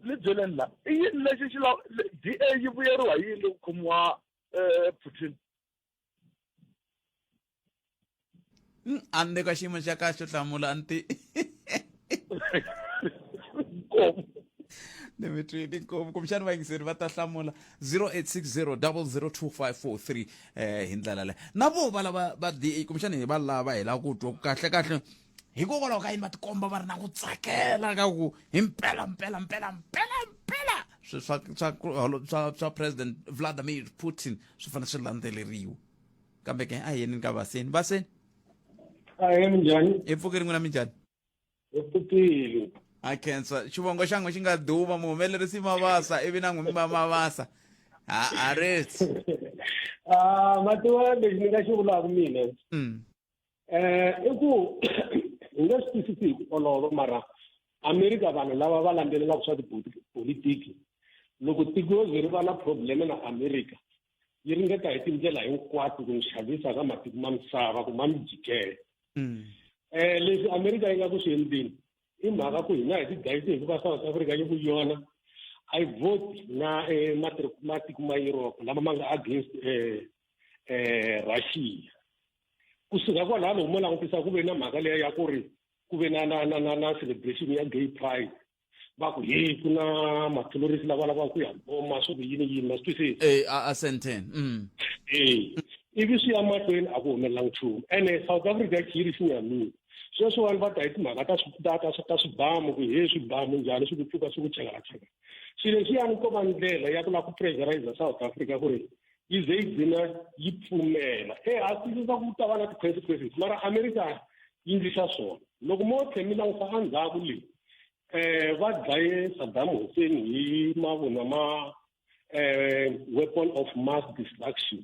Ni byeleni la, i yini lexi xi la DA yi vuyeriwa hi yini loko khomiwa Putin? A ni le ka xiyimo xa kahle xo hlamula a ni ti. Nkomu. Ni mi twile inkomu kumbexani vayingiseri va ta hlamula 0860 002543 hi ndlela leyo na vo va lava va DA kumbexani hi va lava hi lava ku twa ku kahle kahle hikokwalaho ka yini va tikomba va ri na ku tsakela ka ku hi mpela mpela mpela mpela mpela swi swa swa swa swa President Vladimir Putin swi fanele swi landzeleriwa. Kambe ke a hi yeni ka Vaseni. Vaseni. Ahee, minjhani? Hi pfukile n'wina minjhani? Hi pfukile. A khensa xivongo xa n'we xi nga duma muhumelerisi Mavasa ivi na n'wi mi va Mavasa. A a ri. Ah, mativa lexi ni nga xi vulaka mina. I ku hi nga swi twisisi hi ku olova mara Amerika vanhu lava va landzelelaka swa tipolitiki loko tiko ro ze ri va na problem na Amerika yi ringeta hi tindlela hinkwato ku n'wi xavisa ka matiko ma misava ku ma mi jikela. Leswi Amerika yi nga ku swi endleni i mhaka ku hina hi ti dlayise hikuva South Africa yi ku yona a yi vote na matiko ma Europe lama ma nga against Russia. Kusuka kwalaho loko mo langutisa ku ve na mhaka leya ya ku ri ku ve na na na na na celebration ya gay pride va ku hey ku na mathelorisi lava lavaka ku ya boma swo ku yini yini ma swi twisisa. A Sandton. Ivi swi ya mahlweni a ku humelela nchumu ene South Africa yi ri xinyamini sweswiwani va ta hi timhaka ta ta ta ta swibamu ku he swibamu njhani swi ku pfuka swi ku chekacheka swilo leswiyani ko va ndlela ya ku lava ku pressurize South Africa ku ri yi ze yi gcina yi pfumela e a twisisa ku ta va na ti-consequences mara America yi ndlisa swona loko mo tlhe mi langusa endzhaku leyi va dlaye Saddam Hussein hi mavunwa ma weapon of mass destruction.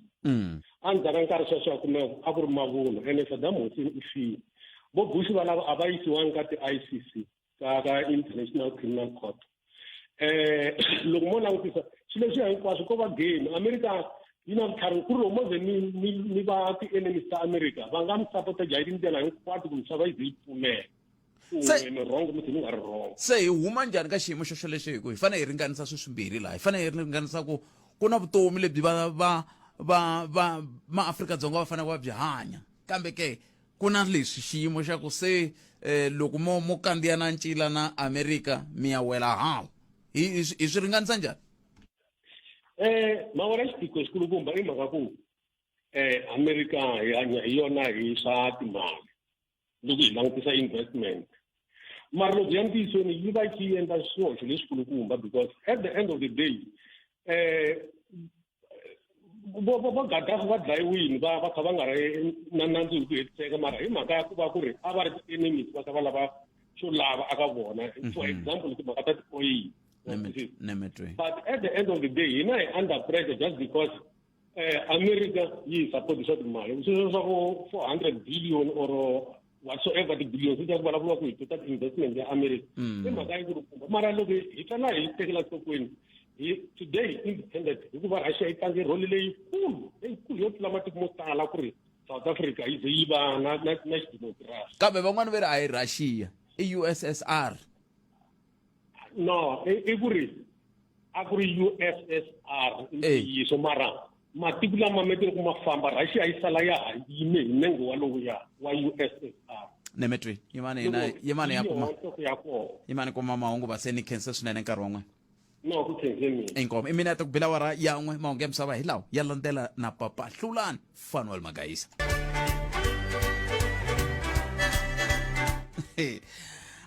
Endzhaku ka nkarhi sweswo a kumeka a ku ri mavunwa ene Saddam Hussein i file vo Bush va lava a va yisiwangi ka ti-ICC ka ka International Criminal Court. Loko mo langutisa swilo leswiya hinkwaswo ko va game America yi na vutlhari ku ri loko mo ze mi mi mi va ti-enemies ta America va nga mi sapota hi tindlela hinkwato ku misava yi ze yi pfumela mi wrong mi mi nga ri wrong. Se hi huma njhani ka xiyimo xo xolexo hi ku hi fanele hi ringanisa swilo swimbirhi laha hi fanele hi ringanisa ku ku na vutomi lebyi va va va va maAfrika-Dzonga va fanele va byi hanya kambe ke ku na leswi xiyimo xa ku se loko mo mo kandziya na ncila na America mi ya wela hala hi hi swi ringanisa njhani? Ma vona xiphiqo xikulukumba i mhaka ku America hi hanya hi yona hi swa timali loko hi langutisa investment mara loko ya ntiyisweni yi va yi endla swihoxo leswikulukumba because at the end of the day vo vo vo Gaddafi va dlayiwile va va kha va nga ri na nandzu hi ku hetiseka mara hi mhaka ya ku va ku ri a va ri ti-enemies va kha va lava xo lava aka vona for example timhaka ta ti-oil. But at the end of the day hina hi under pressure just because America yi hi support swa timali sweswo swa ku 400 billion or whatsoever ti-billions ta ku vulavuriwa ku hi tota ti-investment ya America i mhaka yi kulukumba mara loko hi fanele hi tekela enhlokweni hi today independent hikuva Russia yi tlange role leyikulu leyikulu yo tlula matiko mo tala ku ri South Africa yi ze yi va na na na xidemokirasi. Kambe van'wani va ri a hi Russia i USSR. No, i ku ri a ku ri USSR ntiyiso mara matiko lama me ku ma famba Russia yi sala ya ha yime hi nenge walowuya wa USSR. Nemetwi yimani hina yimani ya kuma yimani kuma mahungu va se ni khensa swinene nkarhi wa n'wina. No, ku khense mina. Inkomu i minete ku bila awara ya n'we mahungu ya misava hi lawa ya landzela na papa Hlulani Fanuel Magayisa.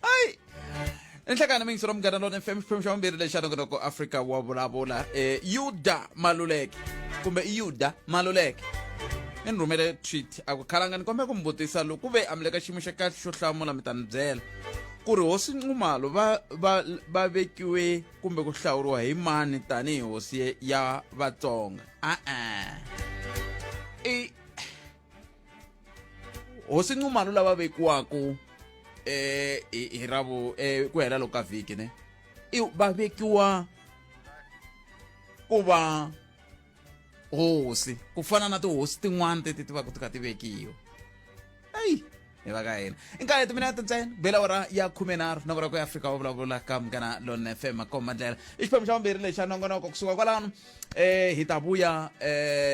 Ai enhlekani mingisero munghana lona FM xiphemu xa vumbirhi lexi xa nongonoko Afrika wa vulavula Yuda Maluleke kumbe i Yuda Maluleke i ni rhumele tweet a ku khalanga ni kombela ku mi vutisa loko ku ve a mi le ka xiyimo xa kahle xo hlamula mi ta ni byela ku ri hosi Nxumalo va va va vekiwe kumbe ku hlawuriwa hi mani tanihi hosi ya Vatsonga a-e i hosi Nxumalo lava vekiwaku hi ravu ku hela loko ka vhiki ne i va vekiwa ku va hosi ku fana na tihosi tin'wana teti ti va ku ti kha ti vekiwa eyi hi va ka hina i nkarhi timinete ntsena bela awara ya 13 nongonoko ya Afrika wa vulavula ka Munghana Lonene FM makomba ndlela i xiphemu xa vumbirhi lexa nongonoko kusuka kwalano hi ta vuya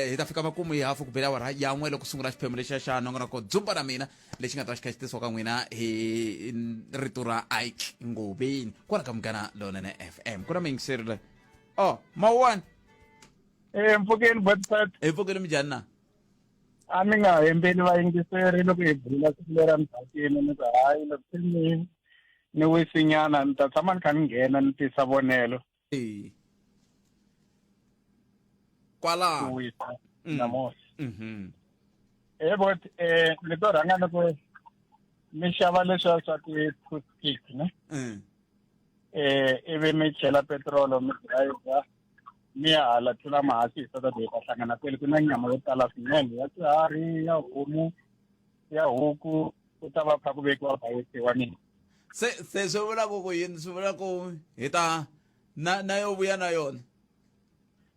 hi ta fika makumu hi hafu ku bela awara ya n'we loko sungula xiphemu lexiya xa nongonoko dzumba na mina lexi nga ta xi kha xi tisiwa ka n'wina hi rito ra Ike Ngobeni kwala ka Munghana Lonene FM ku na miyingiseri leyi oh mawuwani. Mpfukeni Botpet. Hi pfukeni minjhani na? A mi nga hembeli vayingiseri loko hi bula siku leri a mi tsakini ni ku hayi loko se ni ni wisinyana ni ta tshama ni kha ni nghena ni tisa vonelo. Kwalaho. Ku wisa namuntlha. Bot ni to rhanga ni ku mi xava leswiya swa ti-toothpick ne? Ivi mi chela petirolo mi driver mi ya hala tlula mahasi hi Saturday ta hlangana kwele ku na nyama yo tala swinene ya swiharhi ya homu. Ya huku ku ta va kha ku vekiwa bayisi wa mina. Se se swi vula ku ku yini swi vula ku hi ta na na yo vuya na yona.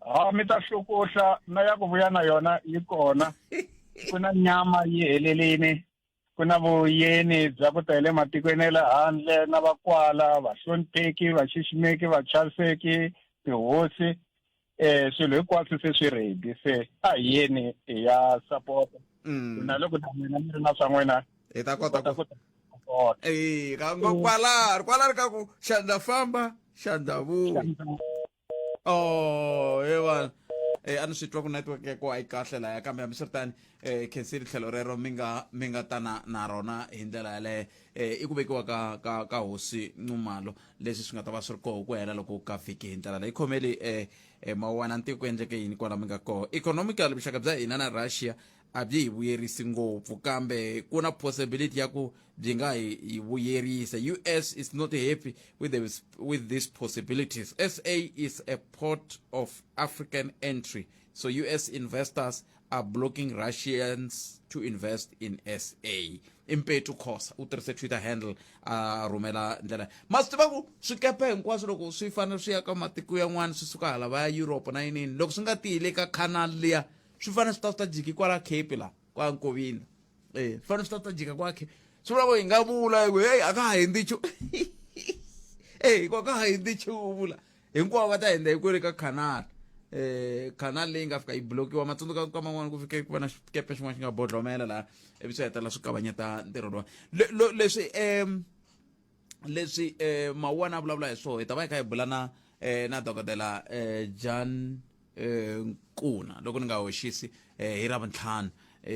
Ha mi ta hlukuhla na ya ku vuya na yona yi kona. Ku na nyama yi helelini ku na vuyeni bya ku ta hi le matikweni ya le handle na vakwala vahlonipheki vaxiximeki vachaviseki tihosi eh swilo hinkwaswo se swi ready se a hi yeni hi ya support na loko na n'wina mi ri na swa n'wina hi ta kota ku eh ka ngo kwala kwala ri ka ku xandla famba xandla vuya oh he vana eh a ni swi twa ku network ya ko a yi kahle laya kambe hambiswiritano eh khensile tlhelo rero mi nga mi nga tana na rona hi ndlela yaleyo eh i ku vekiwa ka ka ka hosi Nxumalo leswi swi nga ta va swi ri koho ku hela loko ka vhiki hi ndlela leyi khomeli eh eh mawana ntiko ku endleke yini kwala mi nga koho economically vuxaka bya hina na Russia a byi hi vuyerisi ngopfu kambe ku na possibility ya ku byi nga hi hi vuyerisa US is not happy with the, with these possibilities SA is a port of African entry so US investors are blocking Russians to invest in SA Impetu Khosa u tirhise Twitter handle a rhumela ndlela ma swi tiva ku swikepe hinkwaswo loko swi fanele swi ya ka matiko yan'wana swi suka hala va ya Europe na yinini loko swi nga tiyile ka canal liya swi fanele swi ta swi ta jiki kwala Cape la kwa Nkovini eh swi fanele swi ta swi ta jika kwa Cape swi vula ku hi nga vula hi ku hey a ka ha hindzi nchumu eh a ka ha hindzi nchumu la hinkwavo va ta hindza hi kwele ka canal eh canal leyi nga fika yi blokiwa matsundzuka ka man'wana ku fike ku va na xikepe xin'wana xi nga bodlomela laha ivi swi hetelela swi kavanyeta ntirho lowa leswi um leswi um mawuwana a vulavula hi swona hi ta va hi kha hi bula na um na dokodela um Jan Nkuna loko ni nga hoxisi hi Ravuntlhanu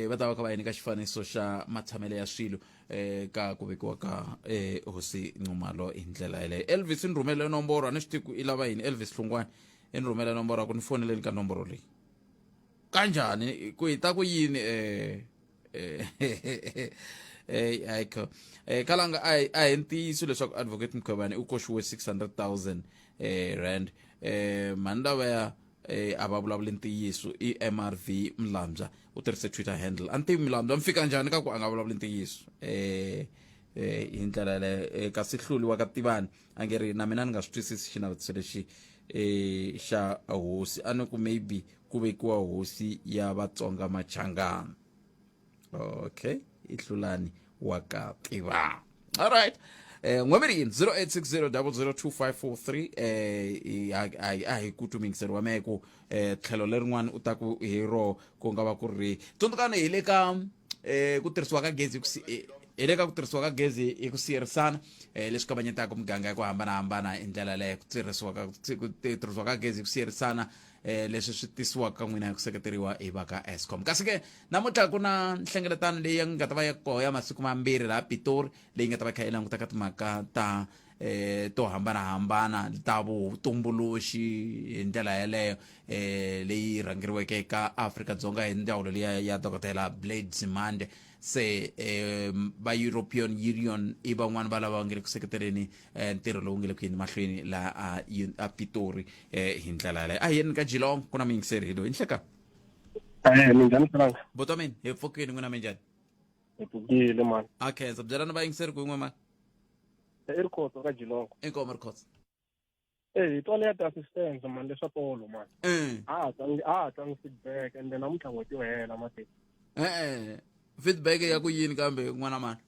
va ta va kha va hi nyika xifaniso xa matshamelo ya swilo ka ku vekiwa ka hosi Nxumalo hi ndlela yeleyo. Elvis ni rhumele nomboro a ni swi tivi ku i lava yini Elvis Hlungwani i ni rhumele nomboro a ku ni foneleni ka nomboro leyi kanjhani ku hi ta ku yini eh ayikho eh kalanga a a hi ntiyiso leswaku advocate Mkhwebane u koxiwe 600,000 eh rand eh mhani lavaya eh a va vulavuli ntiyiso i MRV Mlambya u tirhise Twitter handle a ni tivi Mlambya mi fika njhani ka ku a nga vulavuli ntiyiso eh eh hi ndlela yaleyo eh, kasi hluli wa ka tivani a nge ri na mina ni nga swi twisisi xinavetiso lexi eh xa hosi a ni ku maybe ku vekiwa hosi ya vatsonga machangana okay i hlulani wa ka tiva all right eh n'wemiri 0860002543 eh a hi ku tumingiseri wa mehe ku eh tlhelo lerin'wana u ta ku hi ro ku nga va ku ri tsundzukani hi le ka eh ku tirhisiwa ka gezi eh, hi le ka ku tirhisiwa ka gezi hi ku siyerisana eh leswi kavanyetaka miganga ya ku hambanahambana hi ndlela leyo ku tirhisiwa ka ku tirhisiwa ka gezi hi ku siyerisana eh leswi swi tisiwaka ka n'wina hi ku seketeriwa hi va ka Eskom kasi ke namuntlha ku na nhlengeletano leyi nga ta va ya koho ya masiku mambirhi laha Pitori leyi nga ta va kha yi languta ka timhaka ta eh to hambanahambana ta vutumbuluxi hi ndlela yeleyo eh leyi rhangeriweke ka Afrika-Dzonga hi ndzawulo liya ya dokodela Blade Nzimande se eh, va European Union i van'wana va lava va nge le ku seketeleni eh, ntirho lowu nge le ku yeni mahlweni laha a, a Pitori eh, hi ndlela yaleyo a hi yeni ka Geelong ku na muyingiseri hi loyi nhleka Eh, minjhani Frank? buti wa mina hi pfukile n'wina minjhani Hi pfukile mani. a khensa byelani vayingiseri ku yin'we mani I Rikhotso ka Geelong. inkomo Rikhotso Eh, hi twale ya ti-assistance mani leswa tolo mani. A ha twangi a ha twangi feedback ende namuntlha n'hweti yo hela mati. E-e feedback ya ku yini kambe n'wana mani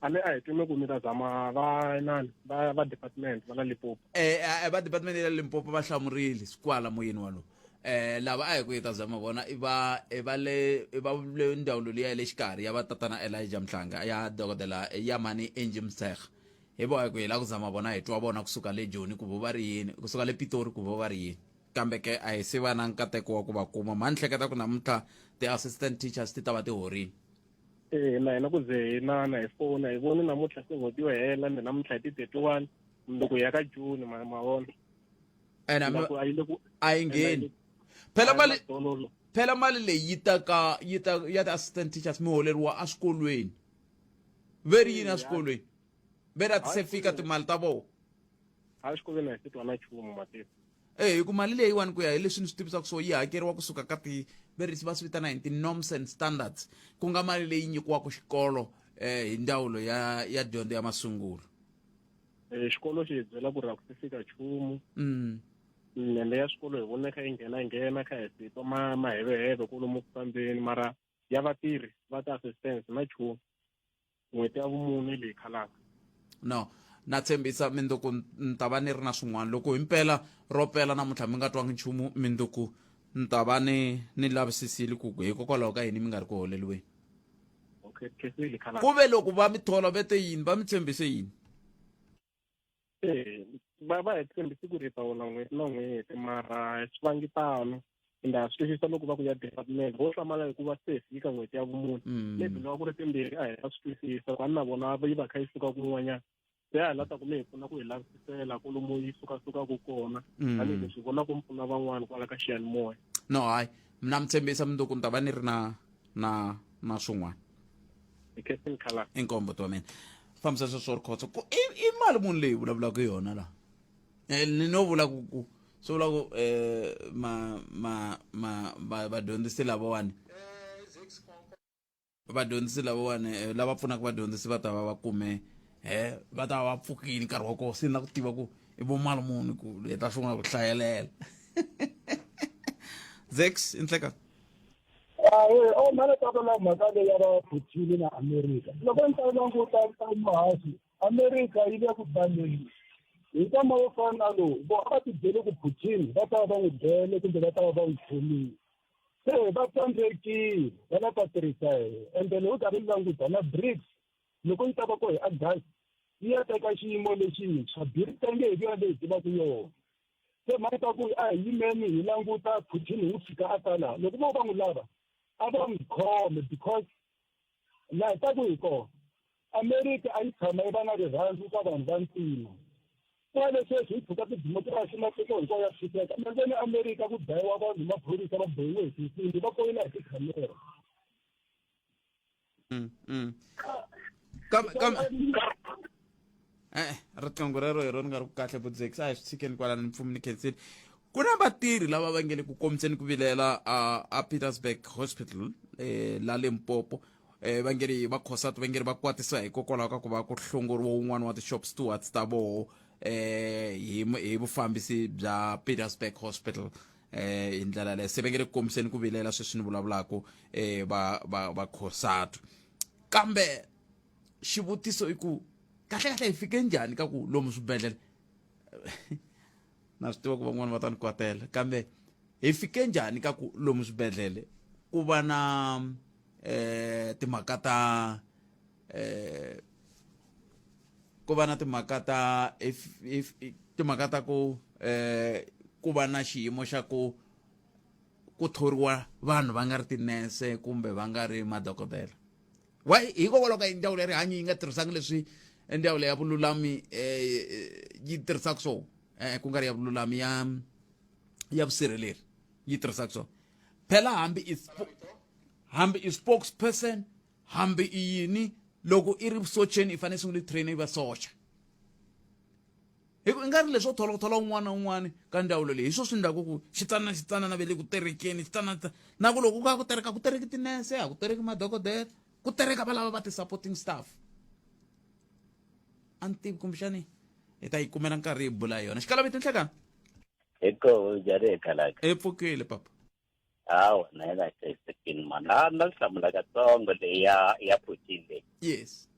A ni a hi twime ku mi ta zama va nani va va department va la Limpopo. Eh, eh va department ya Limpopo va hlamurile sikwala moyeni walowo eh lava a hi ku yi ta zama vona i va i va le i va le ndzawulo liya ya le xikarhi ya va tatana Elijah Mhlanga ya dokodela ya mani Angie Motshekga hi vo hi ku hi la ku zama vona hi twa vona kusuka le Joni ku vo va ri yini kusuka le Pitori ku vo va ri yini kambe ke a hi se va na nkateko wa ku va kuma mhani hleketa ku namuntlha ti-assistant teachers ti ta va ti horini Eh na hina ku ze hi nana hi fona hi voni namuntlha se n'hweti yo hela ende namuntlha hi ti 31 loko hi ya ka June ma ma vona. Ene Nga ku a yi le ku a yi ene a yi ngheni le phela a yi mali na dololo. phela mali leyi yi ta ka yi ta ya ti-assistant teachers mi holeriwa eswikolweni ve ri yini Eh, eswikolweni ve ri a ti hayi se fika xikolweni timali ta vona hayi xikolweni a hi se twa na nchumu matiko. Eh hi ku mali leyiwani ku ya hi leswi ni swi tivisaka so yi hakeriwa kusuka ka ti verisi va swi vitana hi ti-norms and standards ku nga mali leyi nyikiwaka xikolo eh hi ndzawulo ya ya dyondzo ya masungulo. Eh, xikolo xi hi byela ku ri a ku se fika nchumu. Lembe ya swikolo hi vona kha yi nghena nghena kha hi swi twa maheveheve kwalomu ku fambeni mara ya vatirhi va ti-assistance na nchumu. N'hweti ya vumune leyi khalaka. No na tshembisa mindzuku ni ta va ni ri na swin'wana loko himpela ro pela namuntlha mi nga twangi nchumu mindzuku ni ta va ni ni lavisisile ku hikokwalaho ka yini mi nga ri ku holeliweni. Okay, khensile khalanga. Ku ve loko va mi thola ve te yini va mi tshembise yini? Eh, va va hi tshembise ku ri hi ta hola n'hweti na n'hweti mara swi vangi tano ende ha swi twisisa loko va ku ya department ho hlamala hikuva se hi fika n'hweti ya vumune. Maybe loko ku ri timbirhi a hi ta swi twisisa ku a ni na vona yi va kha yi suka kun'wanyana se a hi la ta ku mi hi pfuna ku hi lavisisela kwalomu yi sukasukaka kona. Tanihileswi hi vonaka mi pfuna van'wana kwala ka xiyanimoya. No hayi mina mi tshembisa mundzuku ni ta va ni ri na na na swin'wana. Hi khensile khalanga. Inkombo wa mina fambisa sweswo ri khotso ku i i mali muni leyi vulavulaka yona la eh, ni no vula ku ku swi vula ku eh, ma ma ma va vadyondzisi lavawani vadyondzisi lavawani eh, lava pfunaka vadyondzisi va ta va va kume he va ta va va pfukile nkarhi wa kona se ni la ku tiva ku i vo mali muni ku hi ta sungula ku hlayelela zex i nhleka. Ahee, o mhani ta vula mhaka leyi ya va Putin na America. Loko ni ta languta ta muhaxi, America yi le ku baleni. Hi nkama wo fana na lowu, vo a va ti byele ku Putin va ta va va n'wi dlele kumbe va ta va va n'wi khomile. Se va tsandzekile, va la ta tirhisa yena. Ende loko u karhi u languta na BRICS loko yi ta va ko hi August yi ya teka xiyimo lexintshwa. BRICS a nge he vi ya leyi hi tivaka yona. Se mhaka ta ku a hi yimeni hi languta Putin hi n'wi tshika a ta laha. Loko vo va n'wi lava a va n'wi khome because laha hi taku hi kona America a yi tshama yi va na rirhandzu ka vanhu va ntima. Kwale sweswi hi tshuka tidemokirasi matiko hinkwawo ya phyupheka. Ndzeni America ku dlayiwa vanhu hi maphorisa va bohiwe hi tinsimbi va poyila hi tikhamera. Kambe kambe e-e riqingho rero hi rona nga ri ku kahle budzekisi a hi swi tshikeni kwalano ni mpfumi ni khensile ku na vatirhi lava va nge le ku kombiseni ku vilela a a Petersburg Hospital eh, la Limpopo eh, va nge ri va khosati va nge ri va kwatisa hikokwalaho ka ku va ku hlongoriwa wun'wana wa ti-shop stewards ta voho eh, hi hi vufambisi bya Petersburg Hospital eh hi ndlela leyo se va nge le ku kombiseni ku vilela sweswi ni vulavulaka eh va va va khosatu kambe xivutiso i ku kahle kahle hi fike njhani ka ku lomu swibedhlele na swi tiva ku van'wana va ta ni kwatela kambe hi fike njhani ka ku lomu swibedhlele ku va na eh timhaka ta eh ku va na timhaka ta if if timhaka ta ku eh ku va na xiyimo xa ku ku thoriwa vanhu va nga ri tinese kumbe va nga ri madokodela why hikokwalaho ka ndzawulo ya rihanyo yi nga tirhisanga leswi ndzawulo ya vululami eh, yi tirhisaka swona eh, ku nga ri ya vululami ya ya vusirheleri yi tirhisaka swona phela hambi i hambi i spokesperson hambi i yini loko i ri socheni i fanele sungula i train i va socha hi ku i nga ri leswo thola ku thola un'wana na un'wana ka ndzawulo leyi hi swo swi endlaku ku xitsanana xitsanana ve le ku terekeni xitsanana na ku loko ku ka ku tereka ku tereki tinese a ku tereki madokodela ku tereka valava va ti-supporting staff a ni tivi kumbexani hi ta yi kumela nkarhi hi bula hi yona xikalaveti nhlekani hi koho njhani hi khalaka hi pfukile papa Hawa na yena hi hlayisekile mani a na hlamula katsongo leyi ya ya Putin leyi. Yes.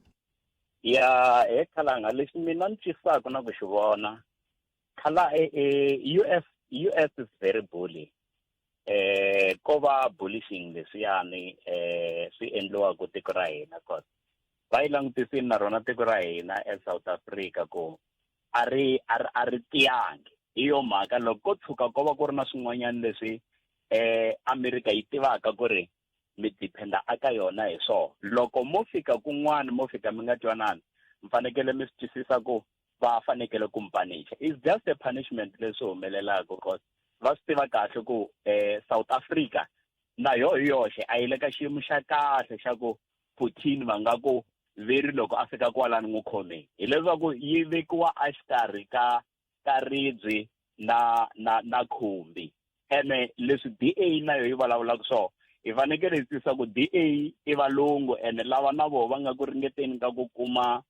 Ya he khalanga lexi mina ni twisaka na ku xi vona khala e, e US US is very bully eh ko va bullishing leswiyani eh swi endliwaka tiko ra hina cause va yi langutisini na rona tiko ra hina eSouth Africa ku a ri a ri a ri tiyangi hi yo mhaka loko ko tshuka ko va ku ri na swin'wanyana leswi eh America yi tivaka ku ri mi dependa aka yona hi swona loko mo fika kun'wana mo fika mi nga twanani mi fanekele mi swi twisisa ku va fanekele ku mi panicha it's just a punishment leswi humelelaka cause va swi tiva kahle ku eh South Africa na yo hi yoxe a yi le ka xiyimo xa kahle xa ku Putin va nga ku veri loko a fika kwalano n'wi khomeni hileswaku yi vekiwa exikarhi ka ka ribye. na na na khumbi ene leswi DA na yo yi vulavulaka swona hi fanekele hi twisisa ku DA i valungu ene lava na voho va nga ku ringeteni ka ku kuma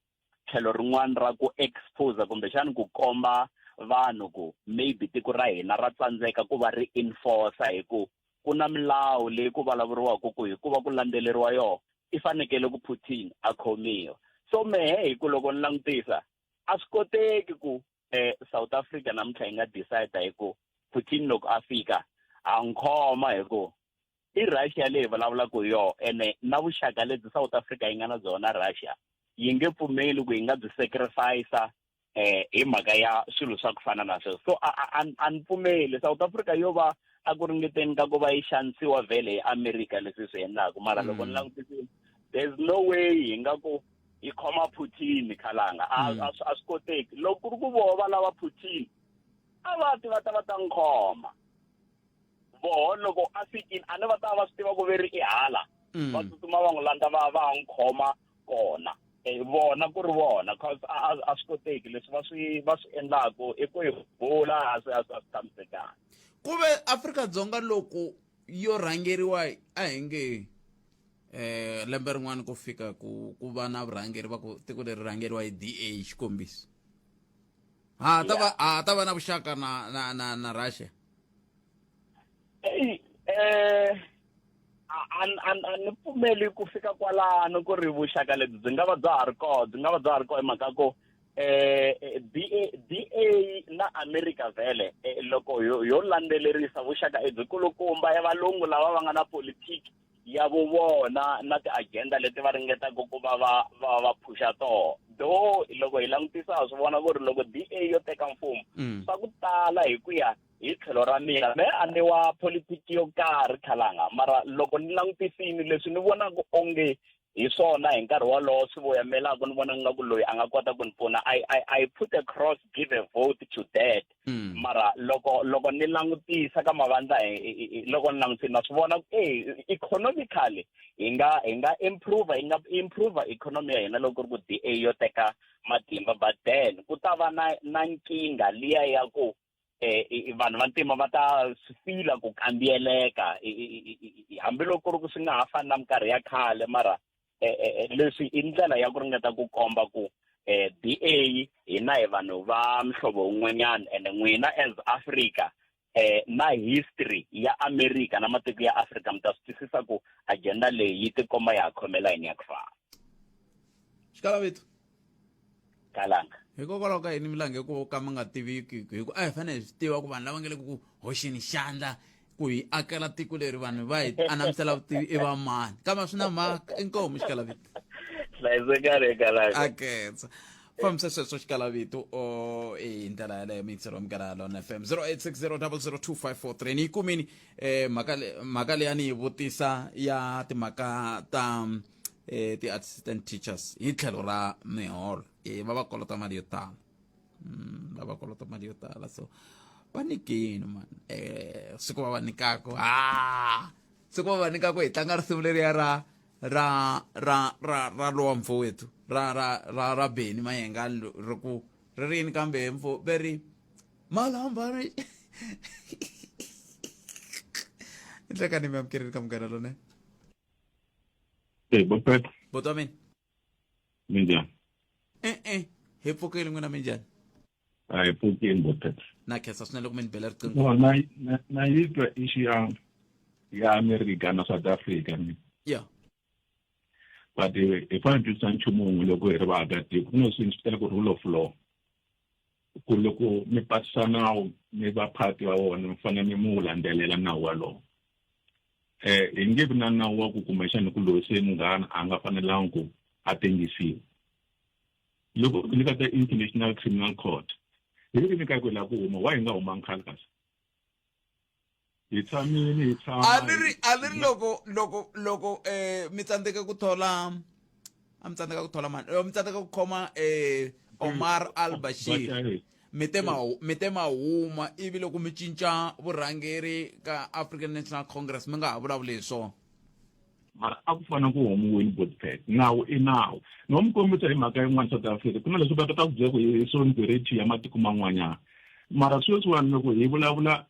tlhelo rin'wana ra ku expose kumbexani ku komba vanhu ku maybe tiko ra hina ra tsandzeka ku va ri enforcer hi ku ku na milawu leyi ku vulavuriwaka ku hikuva ku landzeleriwa yona i fanekele ku Putin a khomiwa so mehe hi ku loko ni langutisa a swi koteki ku eh South Africa namuntlha yi nga decide hi ku Putin loko a fika a n'wi khoma hi ku i Russia leyi vulavulaka hi yona ene na vuxaka lebyi South Africa yi nga na byona Russia yi nge pfumeli ku yi nga byi sacrifice eh hi mhaka ya swilo swa ku fana na sweswo so a ni pfumeli South Africa yo va a ku ringeteni ka ku va yi xanisiwa vhele hi America leswi swi endlaka mara loko ni langutisile there's no way hi nga ku hi khoma Putin khalanga a a swi koteki loko ku ri ku voho va lava Putin a va ti va ta va ta n'wi khoma voho loko a fikile a ni va ta va swi tiva ku ve ri i hala va tsutsuma va n'wi landza va va n'wi khoma kona vona ku ri vona cause a swi koteki leswi va swi va swi endlaku i ku hi bula a swi a swi tshamisekanga ku ve Afrika-Dzonga loko yo rhangeriwa a hi nge eh lembe rin'wana ku fika ku ku va na vurhangeri va ku tiko leri rhangeriwa hi DA xikombiso ha ta va ha ta va na vuxaka na na na na Russia Ey eh a a ni pfumeli ku fika kwalano ku ri vuxaka lebyi byi nga va bya ha ri kona byi nga va bya ha ri kona hi mhaka ku eh DA DA na America vhele loko yo yo landzelerisa vuxaka i byi kulukumba ya valungu lava va nga na politiki ya vo vona na ti-agenda leti va ringetaka ku va va va va phusha toho though loko hi langutisa ha swi vona ku ri loko DA yo teka mfumo swa ku tala hi ku ya hi tlhelo ra mina me a ni wa politiki yo karhi khalanga mara loko ni langutisini leswi ni vonaka onge hi swona hi nkarhi wolowo swi voyamelaka ni vona nga ku loyi a nga kota ku ni pfuna I, I, I put a cross give a vote to that mara loko loko ni langutisa ka mavandla loko ni langutisa na swi vona ku e economically hi nga hi nga improve hi nga improve economy ya hina loko ku ri ku DA yo teka matimba but then ku ta va na na nkingha liya ya ku eh vanhu va ntima va ta swi fila ku kambiyeleka hambiloko ku ri ku swi nga ha fani na minkarhi ya khale mara leswi i ndlela ya ku ringeta ku komba ku DA hina hi vanhu va mihlovo wun'wanyana ene n'wina as Africa na history ya America na matiko ya Africa mi ta swi twisisa ku agenda leyi yi tikomba ya ha khome layini ya ku fana. Xikalavito. Kalanga. Hikokwalaho ka yini mi lange ku ka mi nga tiviki hi ku a hi fanele hi swi tiva ku vanhu lava nga le ku hoxeni xandla ku hi akela tiko leri vanhu va hi anamisela vutivi i va mani kambe a swi na mhaka inkomu xikalavito hlayisekani kalanga a khensa fambisa sweswo xikalavito o hi ndlela yaleyo miyingiselo wa Munghana Lonene FM 0860002543 ni yi kumini mhaka mhaka leyi a ni yi vutisa ya timhaka ta ti-assistant teachers hi tlhelo ra miholo va va kolota mali yo tala va va kolota mali yo tala so va nyikeni man siku va va nyikaku siku va va nyikaku hi tlanga risimu leriya ra ra ra ra ra lowa mfo wethu ra ra ra ra Benny Mayengani ri ku ri rini kambe mfo ve ri malambani nhlekani mi amukeleni ka Munghana Lonene. Hey, Bopet. Bota wa mina. Minjhani? E-e, hi pfukile n'wina minjhani? A hi pfukile Bopet. Na khensa swinene loko mi ni bela riqingho. No, na na na yi twa issue ya ya America na South Africa ni. Yeah. But hi fanele hi twisisa nchumu wun'we loko hi ri vaakatiko ku na leswi hi swi vitanaka rule of law. Ku loko mi pasisa nawu mi va part ya wona mi fanele mi mu landzelela nawu walowo. Hi nge vi na nawu wa ku kumbexana ku loyi se munghana a nga fanelangi ku a tengisiwa. Loko ni ka ta International Criminal Court, hi ri ni ka ku hi lava ku huma, why hi nga humangi khale kasi? Hi tshamile hi tshama. A ni ri a ni ri loko loko loko mi tsandzeka ku thola a mi tsandzeka ku thola mani mi tsandzeka ku khoma Omar al-Bashir mi te ma mi te ma huma ivi loko mi cinca vurhangeri ka African National Congress mi nga ha vulavuli hi swona. Mara a ku fanele ku humiwile Botpet nawu i nawu ni ngo mi kombisa hi mhaka yin'wana South Africa ku na leswi va ta ku byela ku hi solidarity ya matiko man'wanyana. Mara sweswiwani loko hi vulavula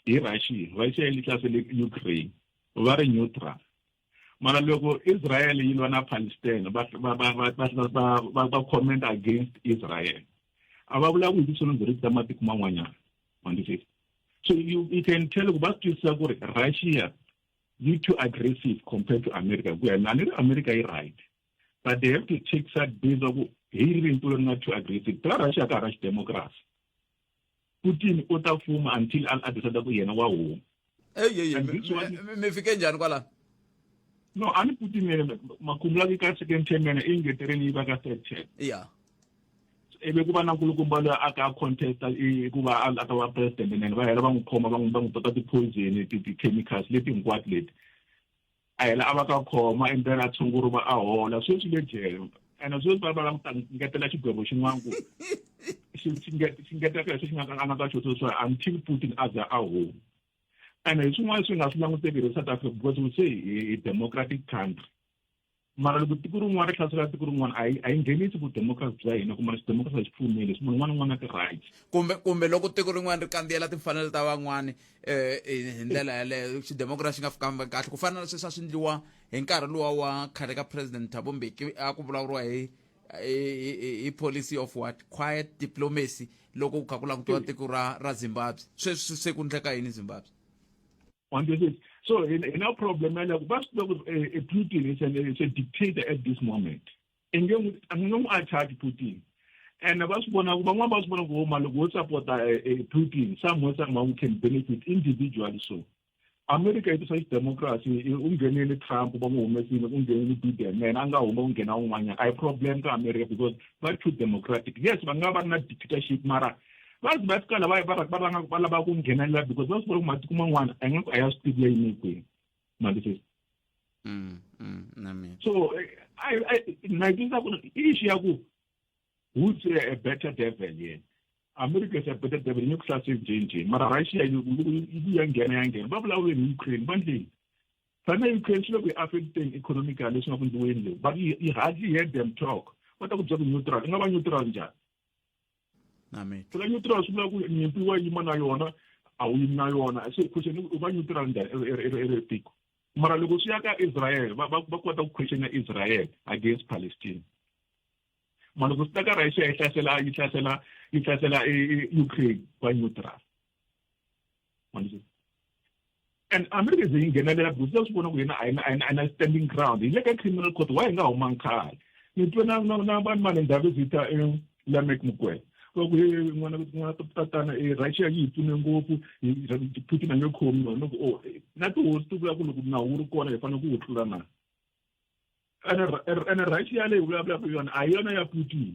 hi Russia, Russia yi hlasele Ukraine, va ri neutral. Mara loko Israel yi lwa na Palestine, va va va va va va va va comment against Israel. A va vulavuli hi ti-sovereignty ta matiko man'wanyana. Ma twisisa? So you can tell ku va swi twisisa ku ri Russia yi too aggressive compared to America. Ku ya mina a ni ri America yi right. But they have to take side based on ku hi ri leri nga too aggressive. Phela Russia ka ha ra xidemokirasi. Putin u ta fuma until a decide ku yena wa huma. Ey, ey, mi fike njhani kwalano? No, a ni Putin yena makumu la ka second term yena i ngeteleni yi va ka third term. Yeah. Ivi ku va na nkulukumba loyi a ka contesta ku va a ta va president and then va hela va n'wi khoma va n'wi va n'wi tota ti-poison ti-chemicals leti hinkwato leti. A hela a va ka khoma and then a tshunguriwa a hola sweswi le jele. And sweswi va va ta ngetela xigwevo xin'wana ku xi xi ngetela leswi xi nga a nga ka xo sweswi until Putin a za a huma. And hi swin'wana swi nga swi languteki hi South Africa because we say hi democratic country. Mara loko tiko rin'wana ri hlasela tiko rin'wana a yi a yi nghenisi vudemokirasi bya hina kumbe xidemokirasi a xi pfumeli leswi munhu un'wana na un'wana na ti-rights. Kumbe kumbe loko tiko rin'wana ri kandziyela timfanelo ta van'wani eh hi ndlela yaleyo xidemokirasi xi nga fikanga kahle ku fana na sweswi a swi endliwa hi nkarhi luwa wa khale ka president Thabo Mbeki a ku vulavuriwa hi hi policy of what quiet diplomacy loko ku kha ku langutiwa tiko ra ra Zimbabwe sweswi se ku ndleka yini Zimbabwe. Understand? So in, in our problem yaleyo va swi tiva ku Putin is, an, is a dictator at this moment. I nge n'wi a nge n'wi attack Putin. And va swi vona van'wana va swi vona ku homa loko wo support-a Putin somewhere somehow we can benefit individually so. America yi tisa xidemokirasi u nghenile Trump va n'wi humesile u nghenile Biden na yena a nga huma ku nghena un'wanyana a hi problem ka America because va too democratic. Yes va nga va ri na dictatorship mara va zi va fika la va va va rhanga va lava ku nghenelela because va swi vona ku matiko man'wana a nga ku a ya swi tivi ya yime kwini ma twisisa. So I I na twisisa ku issue ya ku who's a better devil yena America is a better devil yi nge ku hlaseli njhe mara Russia yi ya nghena ya nghena va vulavule hi Ukraine va ndleni fana Ukraine swi le ku yi affecteng economically leswi nga ku ndliweni leyi but you hardly hear them talk va ta ku byela ku neutral i nga va neutral njhani phela neutral swi vula ku nyimpi wa yima na yona a wu yimi na yona se question u va neutral njhani i ri tiko mara loko swi ya ka Israel va va kota ku questiona Israel against Palestine mara loko swi ta ka Russia yi hlasela yi hlasela yi hlasela Ukraine va neutral and America ze yi nghenelela because ya swi vona ku yena a yi a yi na standing ground hi le ka criminal court why hi nga humanga khale ni twe na na na vanhu va le Ndhavezitha Lameck Mokwena va ku he n'wana n'wana tatana Russia yi hi pfune ngopfu Putin a nge khomi ni ku oh na tihosi ti vula ku loko nawu wu ri kona hi fanele ku wu tlula na ene Russia leyi vulavulaka yona a hi yona ya Putin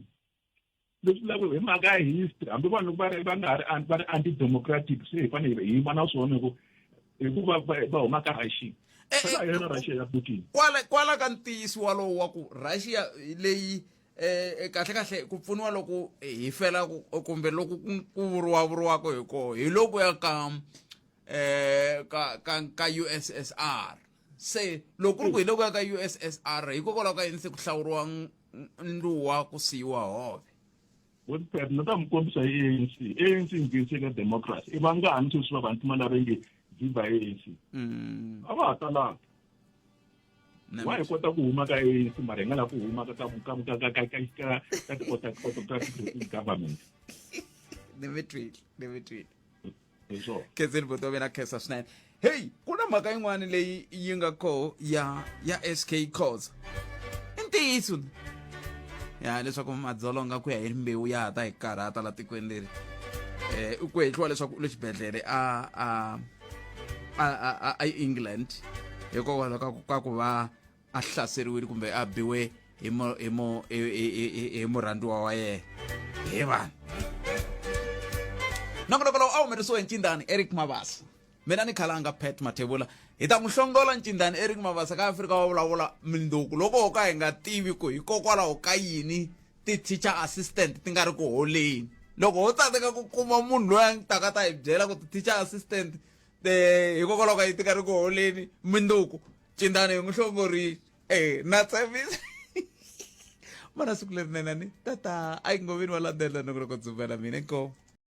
leswi vulaka hi mhaka ya history hambi vanhu loko va ri va nga ha ri va ri anti democratic se hi fanele hi yima na swona hi ku hikuva va huma ka Russia phela yona Russia ya Putin kwala kwala ka ntiyiso walowo wa ku Russia leyi eh kahle kahle ku pfuniwa loko hi fela kumbe loko ku vuriwa vuriwaka hi koho hi loko ya ka eh ka ka ka USSR se loko ku ri ku hi loko ya ka USSR hikokwalaho ka yini se ku hlawuriwa ndluwa ku siyiwa hove? Wilfred ni ta mi kombisa hi ANC ANC yi nghenise ka democracy i vangani sweswi va vantima lava nge viva ANC a va ha talanga wa hi kota ku huma ka ANC mara hi nga lavi ku huma ka ka ka ka ka ka ka ka ti-autocratic government ni mi twile ni mi twile hi swona khenseni buti wa mina khensa swinene heyi ku na mhaka yin'wana leyi yi nga koho ya ya sk khoza i ntiyiso ya leswaku madzolonga ku ya hi rimbewu ya ha ta hi karhata la tikweni leri eh u ku hehliwa leswaku u le xibedhlele a a a a a England hikokwalaho ka ka ku va a hlaseriwile kumbe a biwe hi mo hi mo hi murhandziwa wa yena hi vanhu nongonoko lowu a humelerisiwe hi ncindani Eric Mabasa mina ni khalanga Pat Mathebula hi ta n'wi hlongola ncindani Eric Mabasa ka Afrika wa vulavula minduku loko ho ka hi nga tivi ku hikokwalaho ka yini ti-teacher assistant ti nga ri ku holeni loko ho tsandzeka ku kuma munhu loyi a taka ta hi byela ku ti-teacher assistant hikokwalaho ka yini ti nga ri ku holeni minduku cindani hi n'wi hlongorile e na tshembisa mana siku lerinene ni tata a yi ngoveni wa landzela nongonoko dzumbela mina inkomu.